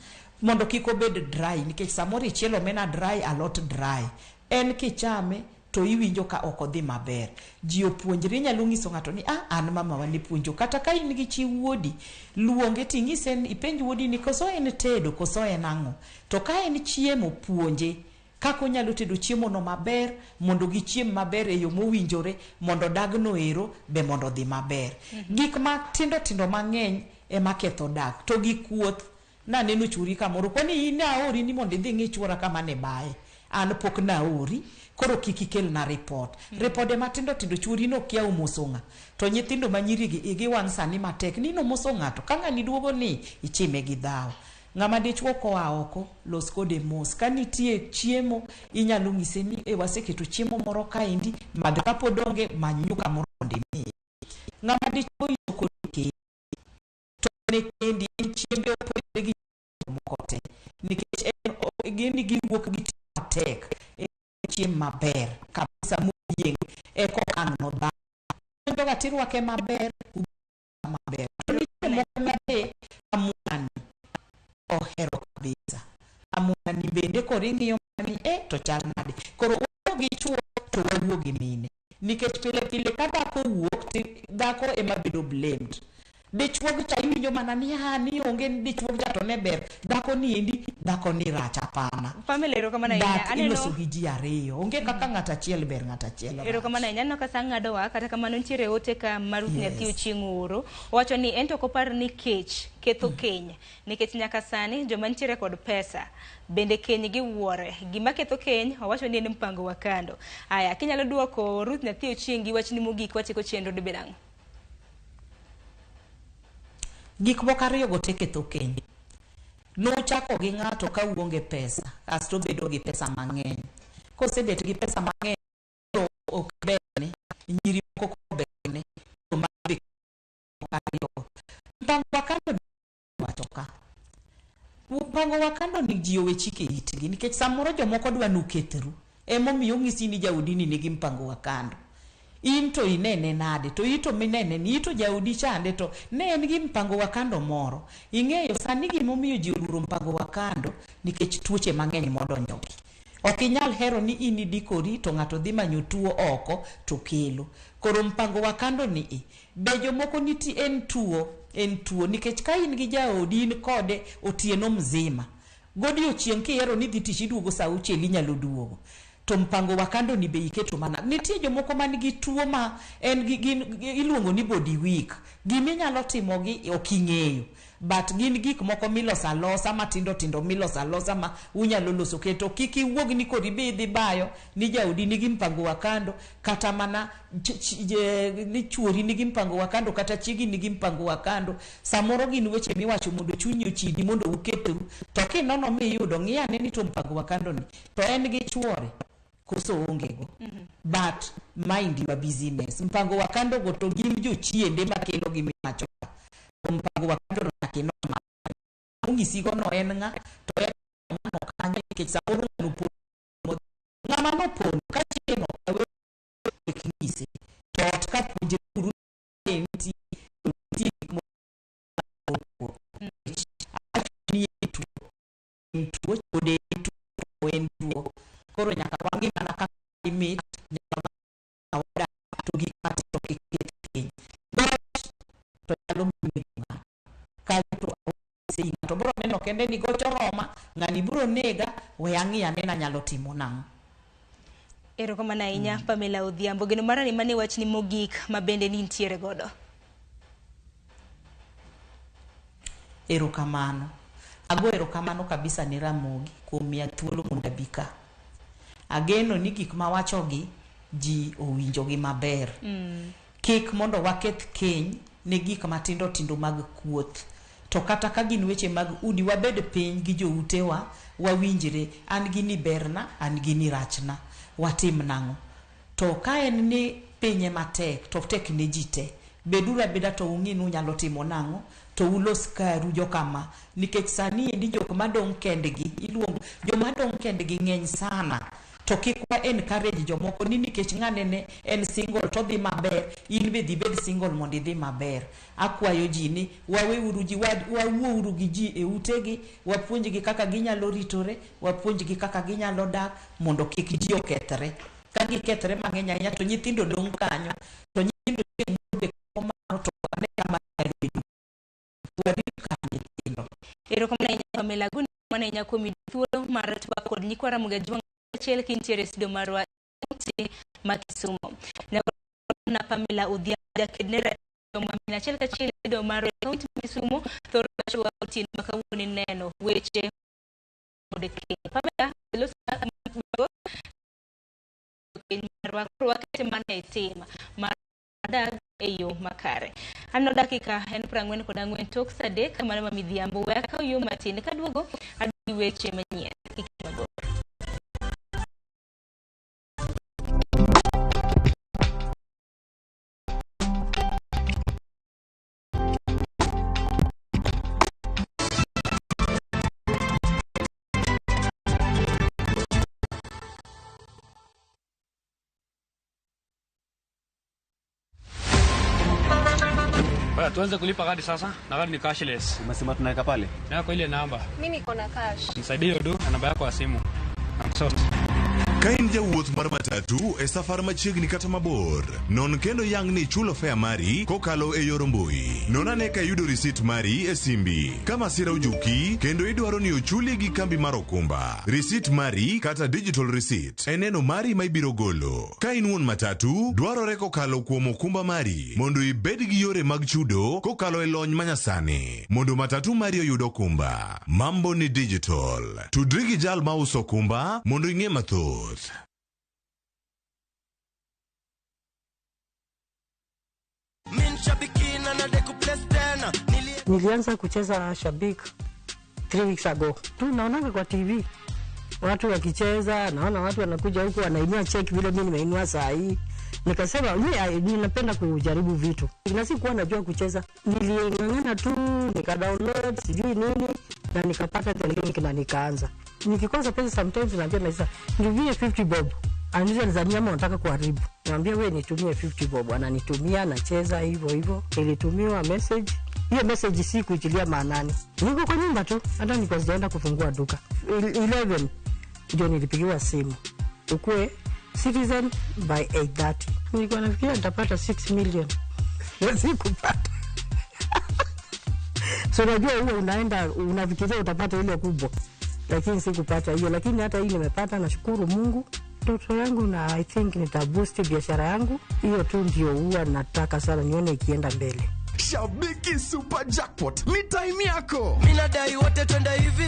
mondo kik obed dry nikech samoro ichielo omena dry, alot dry. En kichame to iwinjo ka ok odhi maber. Ji opuonjre, inyalo nyiso ng'ato ni ah, an mamawa ne puonjo. Kata ka in gi chi wuodi, luonge ting'ise ni ipenj wuodi ni koso en tedo koso en ang'o. To ka en chiemo, puonje kaka onyalo tedo chiemo no maber mondo gichiem maber e yo mowinjore mondo dagno ero be mondo odhi maber. Gik matindo tindo mang'eny ema ketho dak. To gi kuoth, naneno chwori kamoro, kwani in naori ni mondo idhi ing'i chwora kama ne baye? An pok naori, koro kik ikelna report. Ripode matindo tindo chwori nokia omoso ng'a. To nyithindo ma nyiri gi igi wang' sani matek ni nomoso ng'ato. Ka ng'ani duogo ni ichime gi dhawo. Ng'ama dichuo koa oko, los kode mos. Ka nitie chiemo, inyalo nyise ni e waseketo chiemo moro kaendi, madh kapod onge, many nyuka moro mondo imiye. Ng'ama dichuo iso kode kendi. To ne kendi en chiembe opogore gi moko te. Nikech en gin giwuok gi tich matek. En chiem maber kabisa moyieng' eko ang' nodhal. Donjoga tirwake maber, maber. To nitie moko ma be amwani ohero kabisa. Amwani bende koro ing'iyo ni e to chal nade. Koro wawuo gi chuo to wawuo gi mine. Nikech pile pile ka dhako wuok, dhako ema bedo blamed. Dichuo cha iwinjo mana ni ah ni onge ni dichuo cha to ne ber. Dhako ni endi, dhako ni rach hapana. Pamela erokamano ahinya. Dak iloso gi ji ariyo. Onge kaka ng'ato achiel ber ng'ato achiel rach. Erokamano ahinya. Aneno ka sa ng'adowa, kata kamano nitiere ote ka ma Ruth Nyathi Ochieng' ooro. Owacho ni en to ok opar ni kech ketho keny nikech nyaka sani joma nitiere kod pesa bende keny giwuore. Gima ketho keny owacho ni en mpango wa kando. Aya, kinyalo duoko Ruth Nyathi Ochieng' gi wachni mogik watieko chenro dibed ang'o? Gik moko ariyo go te ketho keny. Nochako gi ng'ato ka uonge pesa, kasto obedo gi pesa mang'eny. Kosebet gi pesa mang'eny, to ok berne, nyiri moko koro berne, to mago be ariyo. Mpango wa kando wacho ka. Mpango wa kando ni ji owe chike itgi nikech samoro jomoko dwa nukethru. Emomiyo ong'isi ni jaodi ni nigi mpango wa kando. In to inene nade? To ito minene ni ito jaodi chande to ne en gi mpango wa kando moro. Ing'eyo sani gimomiyo ji oluoro mpango wa kando nikech tuoche mang'eny modonjogi. Ok inyal hero ni in idikori to ng'ato dhi manyo tuo oko to kelo. Koro mpango wa kando ni i, be jomoko nitie en tuo, en tuo nikech ka in gi jaodi in kode otieno mzima. Godiochieng' kihero ni idhi tich iduogo saa auchiel inyalo duogo. To mpango wa kando ni be iketo mana. Nitie jomoko man gi tuo ma en gi gin iluongo ni body weak. Giminyalo timo gi ok ing'eyo. But gin gik moko miloso alosa matindo tindo miloso alosa ma unyalo loso keto kik iwuog ni koro ibi idhi bayo ni jaodi nigi mpango wa kando kata mana ni chuori nigi mpango wa kando kata chiegi nigi mpango wa kando. Samoro gin weche miwacho mondo chunyi ochidi mondo ukethru. To kinono miyudo ng'i ane ni to mpango wa kando ni to en gi chuore koso onge go. But mind your business. Mpango wa kando go to gin jochiende makelo gi miwacho. To mpango wa kando no nyaka inon maber. Ong'isi go no en ng'a to en ng'ano kanyo nikech samoro ng'ano opondo. Ng'ama nopondo ka chiege no okawe wek nyise. To ot ka puonjre uru ni nitie nitie gik moko ni en tuo. En tuo, chode en tuo, en tuo. Koro nyaka wang'i mana kaka imit, nyaka wadak to gik matindo kik keth keny. Goch to nyalo nego ng'ato. Kanyo to sei ng'ato biro neno kende ni gocho roma, ng'ani biro nega, we ang'i ane nanyalo timo nang'o. Erokamano ahinya Pamela Odhiambo. Geno mara ni mane wachni mogik ma bende nintiere godo. Erokamano. Ago erokamano kabisa ne Ramogi kuom miya thuolo mondo abi ka. Ageno ni gik mawachogi ji owinjogi maber. Kik mondo waketh keny ne gik matindo tindo mag kuoth. To kata ka gin weche mag udi, wabed piny gi joutewa, wawinjre, an gini berna, an gini rachna, watim nang'o. To ka en ni piny ema tek, to tek ne ji te. Beduru abeda to ung'i ni unyalo timo nang'o, to ulos karu jokama. Nikech sani endi jok madong' kendgi, iluongo, joma dong' kendgi ng'eny sana. To kik wa encourage jomoko ni nikech ng'ane ne en single to odhi maber, in be dhi bed single mondo idhi maber. Akwayo ji ni waweuru ji, wawuouru gi ji e utegi, wapuonjgi kaka ginyalo ritore, wapuonjgi kaka ginyalo dak mondo kik ji okethre. Ka gikethre mang'eny ahinya to nyithindo dong' kanyo, to nyithindo chieng' moro be mano to wane kama nyalo bedo. Warit kar nyithindo. Erokamano ahinya Pamela Aguni, erokamano ahinya kuom yudo thuolo mar twak kod nyikwa Ramogi Ajwang' achiel kintiere e studio marwa e ma Kisumu. Na Pamela Odhiambo jaked ne ratiro ma mine achiel kachiel e studio marwa e kaunti ma Kisumu thoro wacho otieno ma kawuono ineno weche kod keny. Pamela, loso keny marwa koro wakete mana e tim mar dak e yo makare. Aneno dakika en 44 tok sa 3 mano ma midhiambo. We akaw yo matin kaduogo aduogo gi weche manyien. Kik mabor. Baya, tuanze kulipa kadi sasa na kadi ni cashless. Umesema tunaweka pale? Yako ile namba. Mimi niko na cash. Nisaidie hiyo do na namba yako ya simu. I'm sorry. Ka in jawuoth mar matatu e safar machiegni kata mabor, non kendo yang ni ichulo fare mari kokalo e yor mbui. Non ane ka iyudo risit mari e simbi. Ka masira ojuki kendo idwaro ni ochuli gi kambi mar okumba, risit mari kata digital receipt e neno mari ma ibiro golo. Ka in wuon matatu, dwarore kokalo kuom okumba mari mondo ibed gi yore mag chudo kokalo e lony manyasani mondo matatu mari oyud okumba. Mambo ni digital. Tudri gi jal mauso okumba mondo ing'e mathoth. Nilianza kucheza Shabik 3 weeks ago. Tu naonanga kwa TV watu wakicheza, naona watu wanakuja huku wanainua cheki vile mimi nimeinua saa hii. Nikasema mimi ninapenda kujaribu vitu. Na sikuwa najua kucheza. Niling'ang'ana tu nika download sijui nini na nikapata the link na nikaanza. Nikikosa pesa sometimes naambia Maisa, nitumie 50 bob. Ananiuliza nizamia ama unataka kuharibu. Niambia wewe nitumie 50 bob. Ananitumia, nacheza hivyo hivyo. Nilitumiwa message. Hiyo message si kuitilia maanani. Niko kwa nyumba tu, hata nilikuwa sijaenda kufungua duka. 11 ndio nilipigiwa simu. Ukue Citizen by 8:30. Nilikuwa nafikiria nitapata 6 million. Na sikupata. So unajua huwa unaenda unafikiria utapata ile kubwa, lakini sikupata hiyo. Lakini hata hii nimepata, nashukuru Mungu. Ndoto yangu na I think nitaboost biashara yangu. Hiyo tu ndio huwa nataka sana nione ikienda mbele. Shabiki Super Jackpot ni time yako. Mimi nadai wote twende hivi.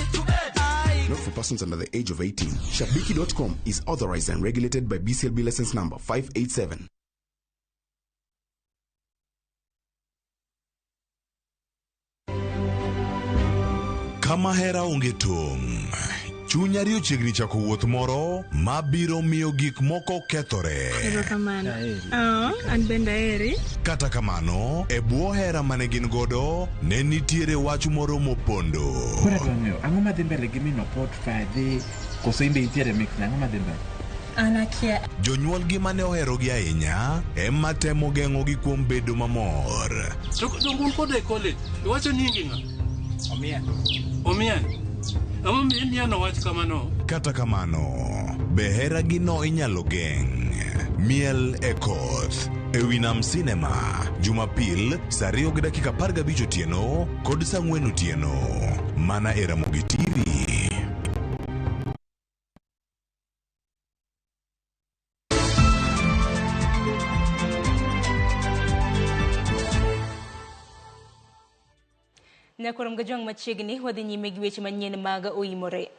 Not for persons under the age of 18. Shabiki.com is authorized and regulated by BCLB license number 587. Kama hera onge tong', chuny ariyo chiegni chako wuoth moro mabiro miyo gik moko kethore. Erokamano. An bende aheri. Kata kamano, e bwo hera mane gin godo, ne nitiere wach moro mopondo. Koro adwa ng'eyo, ang'o madhi mbele gi min Opot Fadhi, koso in be intiere mix ne, ang'o madhi mbele? An akia. Jonyuolgi mane oherogi ahinya ema temo geng'ogi kuom bedo mamor. To donge un koda e college? Iwacho nyingi ng'a? Omien. Omien. Ang'o momiyo imieno wach kamano? Kata kamano, be heragino inyalo geng'? Miel e koth e wi Nam Cinema, Jumapil saa 2:15 otieno kod saa 4 otieno, mana e Ramogi TV. Nyakorom Gajwang' machiegni wadhi nyime gi weche manyien mag oimore.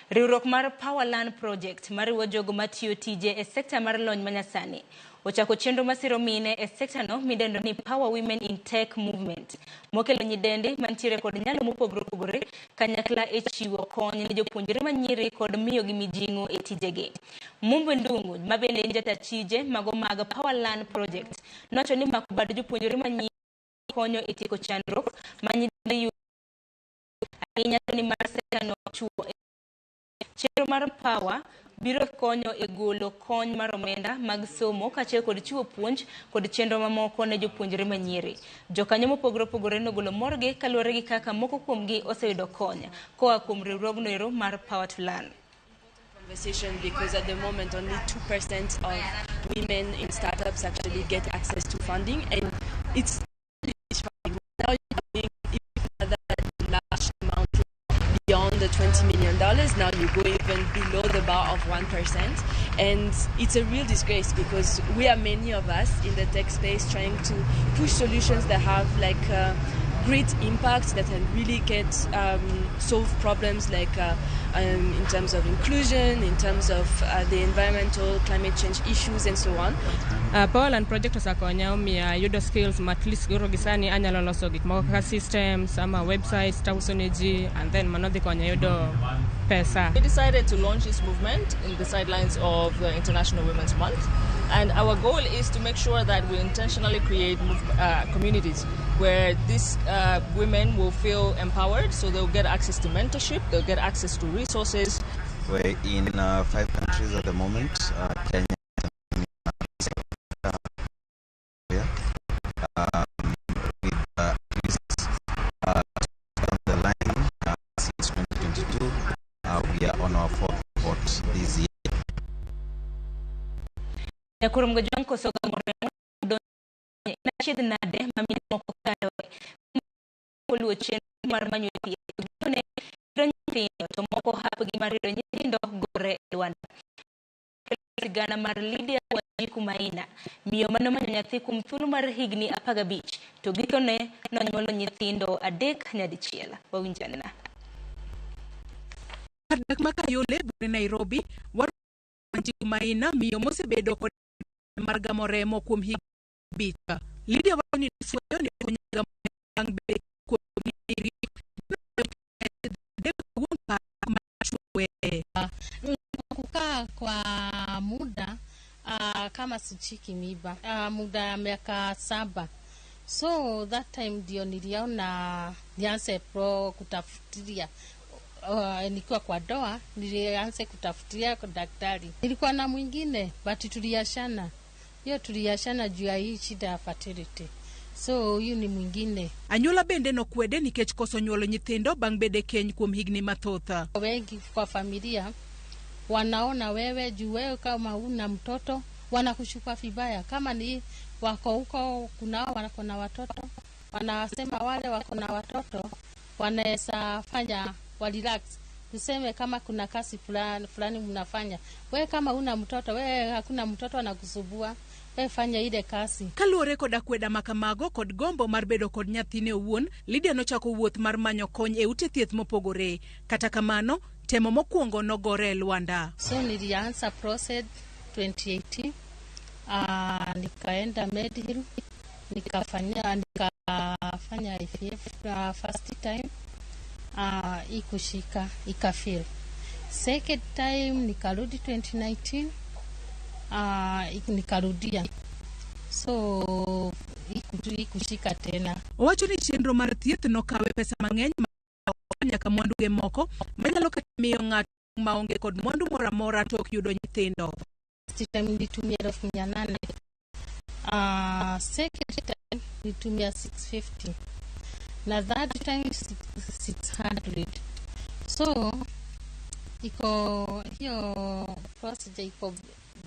Riwruok mar Power Learn Project mariwo jogo matiyo tije e sekta mar lony manyasani ochako chenro masiro mine e sekta no midendo ni Power Women in Tech Movement mokelo nyidendi mantiere kod nyalo mopogore opogore kanyakla e chiwo kony ne jopuonjre manyiri kod miyogi mijing'o e tijegi. Mumbi Ndung'u mabende en jata tije mago mag Power Learn Project nowacho ni mako bad jopuonjre manyiri konyo e tieko chandruok ma nyithindo yudo ahinya to ni mar sekta no chuo. Chenro mar Power biro konyo e golo kony mar omenda mag somo kaachiel kod chiwo puonj kod chenro mamoko ne jopuonjre manyiri. Jokanyo mopogore opogore nogolo morgi kaluwore gi kaka moko kuomgi oseyudo kony koa kuom riwruogno ero mar Power to Learn. Conversation, because at the moment only 2% of women in startups actually get access to funding, and it's funding. Now you're going even further, large amount beyond the $20 million. Now you go even below the bar of 1%, and it's a real disgrace because we are many of us in the tech space trying to push solutions that have like great impact, that can really get solve problems like in terms of inclusion, in terms of the environmental climate change issues and so on. Power Learn Project osekonya omiya yudo skills ma at least koro gi sani anyalo loso gik moko kaka systems ama websites tauso ne ji, and then mano dhi konya yudo pesa. We decided to launch this movement in the sidelines of the International Women's Month, and our goal is to make sure that we intentionally create communities where these women will feel empowered, so they'll get access to mentorship, they'll get access to resources. We're in 5 countries at the moment, Kenya, Tanzania, with at least down the line since 2022, we are on our 4th report this year. Nyakurom Gajwang' koso gamo remo achiedh nade ma mine moko kaloe koluwo chenro mar manyo thieth gikone yudo nyithindo to moko hapgi mar yudo nyithindo gore e lwanda. Sigana mar Lydia Wanjiku Maina, miyo manomanyo nyathi kuom thuolo mar higni 15 to gikone nonyuolo nyithindo 3 nyadichiel. Wawinjana. Kar dak ma Kayole bure Nairobi, Wanjiku Maina, miyo mosebedo kod mar gamo remo kuom higni 5. Lydia wacho ni fwenyo ni konyo gamo bang' bedo kuom nyiri kukaa kwa muda kama sichiki miba muda ya miaka 7, so that time ndio niliona nianze pro kutafutilia. Nikiwa kwa doa nilianza kutafutilia kwa daktari. Nilikuwa na mwingine but tuliachana. Hiyo tuliachana juu ya hii shida ya fertility. So huyu ni mwingine. Anyuola bende nokwede nikech koso nyuolo nyithindo bang' bedo e keny kuom higni mathoth. Wengi kwa familia wanaona wewe juu wewe kama una mtoto wanakushuka vibaya. Kama ni wako huko kunao wako na watoto, wanasema wale wako na watoto wanaweza fanya wa relax. Tuseme kama kuna kazi fulani mnafanya, wewe kama una mtoto, wewe hakuna mtoto anakusubua, wewe fanya ile kazi. Kaluwore kod akweda makamago kod gombo mar bedo kod nyathine owuon, Lydia nochako wuoth mar manyo kony e ute thieth mopogore. Kata kamano, temo mokwongo nogore e lwanda. So nilianza process 2018, nikaenda Medhill, nikafanya IVF first time. Ikushika ikafail. Second time nikarudi 2019, nikarudia, so ikushika tena. Owacho ni chenro mar thieth nokawe pesa mang'eny nyaka mwanduge moko manyalo kata miyo ng'ato maonge kod mwandu moro amora to ok yudo nyithindo. First time nilitumia 800,000. Second time nilitumia 650. Na third time 600. So iko hiyo procedure iko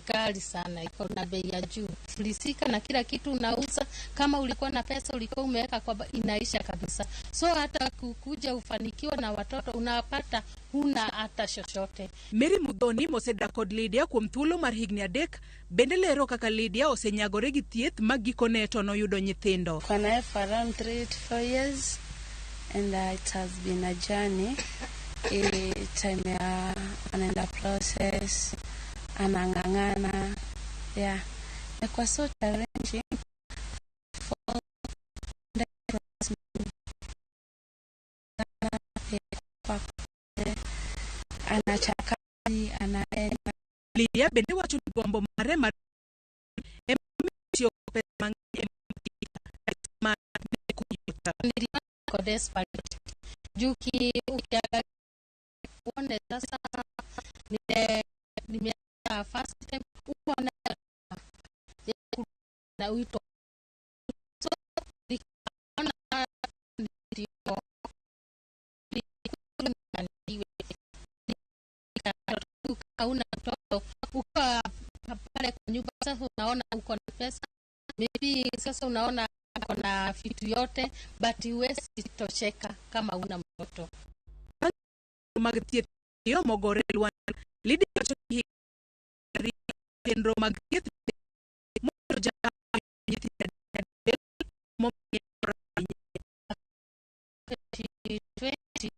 ghali sana, iko na bei ya juu. Filisika na kila kitu unauza, kama ulikuwa na pesa ulikuwa umeweka kwa inaisha kabisa. So hata kukuja ufanikiwa na watoto unapata huna hata chochote. Mary Mudhoni mosedak kod Lydia kuom thuolo mar higni 3 bende lero kaka Lydia osenyagore gi thieth ma gikone to noyudo nyithindo. Kwa naye for around 3 to 4 years. And it has been a journey. Time ya anaenda process, anang'ang'ana. Yeah. Imekuwa so challenging for anaacha kazi, anaenda. Lydia bende wacho ni gombo mare mar ema tiyo pesa mang'eny e ma ne yot. Niliona niko desperate juu ukiangalia uone sasa nimeanza first time uko na na wito, so nikaona ndio hauna mtoto ukiwa pale kwa nyumba, sasa unaona uko na pesa maybe, sasa unaona uko na vitu yote, but huwezi tosheka kama una mtoto. Mag thieth yo mogore Lwanda. Lydia wacho ni chenro mag thieth mondo ja nyithindo adek momiyo 20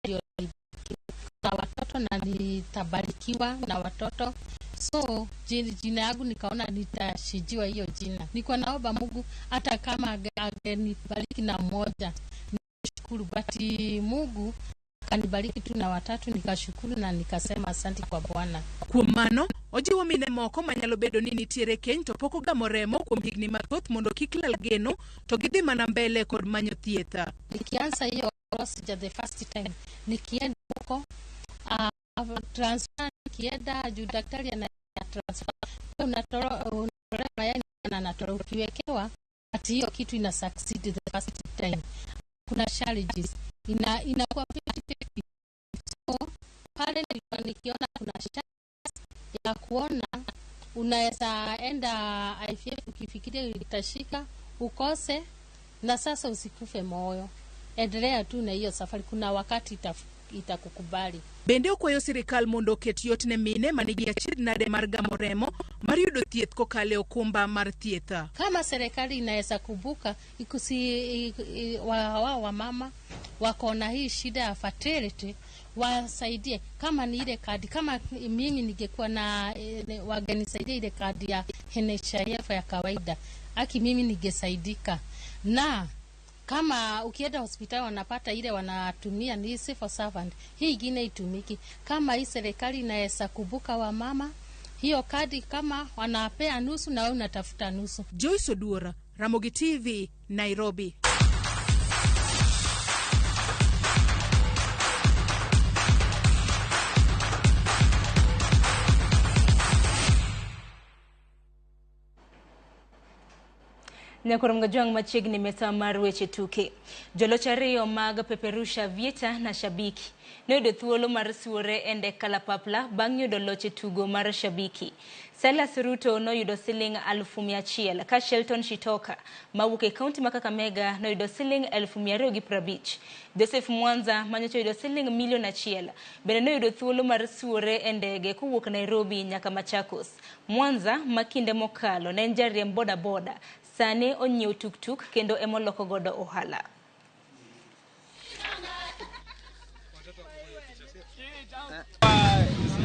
ndio na watoto na nitabarikiwa na watoto, so jina yangu nikaona nitashijiwa hiyo jina. Nilikuwa naomba Mungu hata kama angenibariki na mmoja nishukuru, but Mungu akanibariki tu na watatu, nikashukuru na nikasema asante kwa Bwana. Kuom mano, ojiwo mine moko manyalo bedo ni nitiere keny to pok ogamo remo kuom higni mathoth mondo kik lal geno to gidhi mana mbele kod manyo thieth. Nikianza hiyo procedure the first time, nikienda huko transfer, nikienda juu daktari ana transfer, unatolewa mayai na anatolewa, ukiwekewa ati hiyo kitu ina succeed the first time, kuna challenges inakuwa 50-50. So pale nilikuwa nikiona kuna chance ya kuona unaweza enda IVF ukifikiria itashika ukose, na sasa usikufe moyo, endelea tu na hiyo safari, kuna wakati itakukubali. Bende okwayo sirikal mondo oket yot ne mine manigi achiedh nade mar gamo remo mar yudo thieth kokalo e okumba mar thieth. Kama serikali inaweza kumbuka ikusi wao wamama wako na hii shida ya fertility, wasaidie kama ni ile kadi. Kama mimi ningekuwa na wangenisaidia ile kadi ya NHIF ya kawaida, aki mimi ningesaidika. Na kama ukienda hospitali wanapata ile wanatumia ni civil servant, hii ingine itumiki. Kama hii serikali inaweza kumbuka wamama, hiyo kadi kama wanapea nusu na wewe unatafuta nusu. Joyce Oduor, Ramogi TV, Nairobi. Nyakorom Gajwang' machiegni mesa mar weche tuke. Joloch ariyo mag Peperusha Vieta na Shabiki noyudo thuolo mar suore e ndek kalapapla bang' yudo loch e tugo mar Shabiki. Silas Ruto noyudo siling 100,000 ka Shelton Shitoka mawuok e kaunti ma Kakamega noyudo siling 250,000. Joseph Mwanza manyocha oyudo siling 1 milion bende noyudo thuolo mar suore e ndege kowuok Nairobi nyaka Machakos. Mwanza ma kinde mokalo ne en jariemb bodaboda, sani onyiewo tuktuk kendo emoloko godo ohala.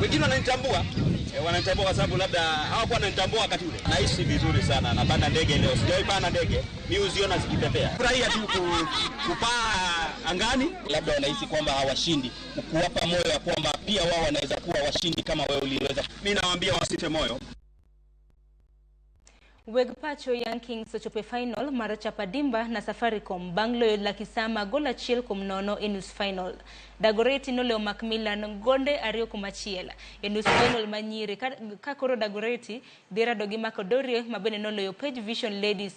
Wengine wananitambua, wananitambua kwa sababu labda hawakuwa wananitambua wakati ule. Naishi vizuri sana, napanda ndege leo. Sijawahi panda ndege, mimi huziona zikipepea. Furahia tu kupaa angani. Labda wanahisi kwamba hawashindi, kuwapa moyo ya kwamba pia wao wanaweza kuwa washindi kama wewe uliweza. Mimi nawaambia wasife moyo. Weg pacho Young Kings ochopo e final mar Chapadimba na Safaricom bang' loyo Lakisama gol 1-0 e nus final. Dagoretti noloyo Macmillan gonde 2-1 e nus final ma nyiri ka koro Dagoretti dhi rado gi Makodorie ma bende noloyo Page Vision Ladies.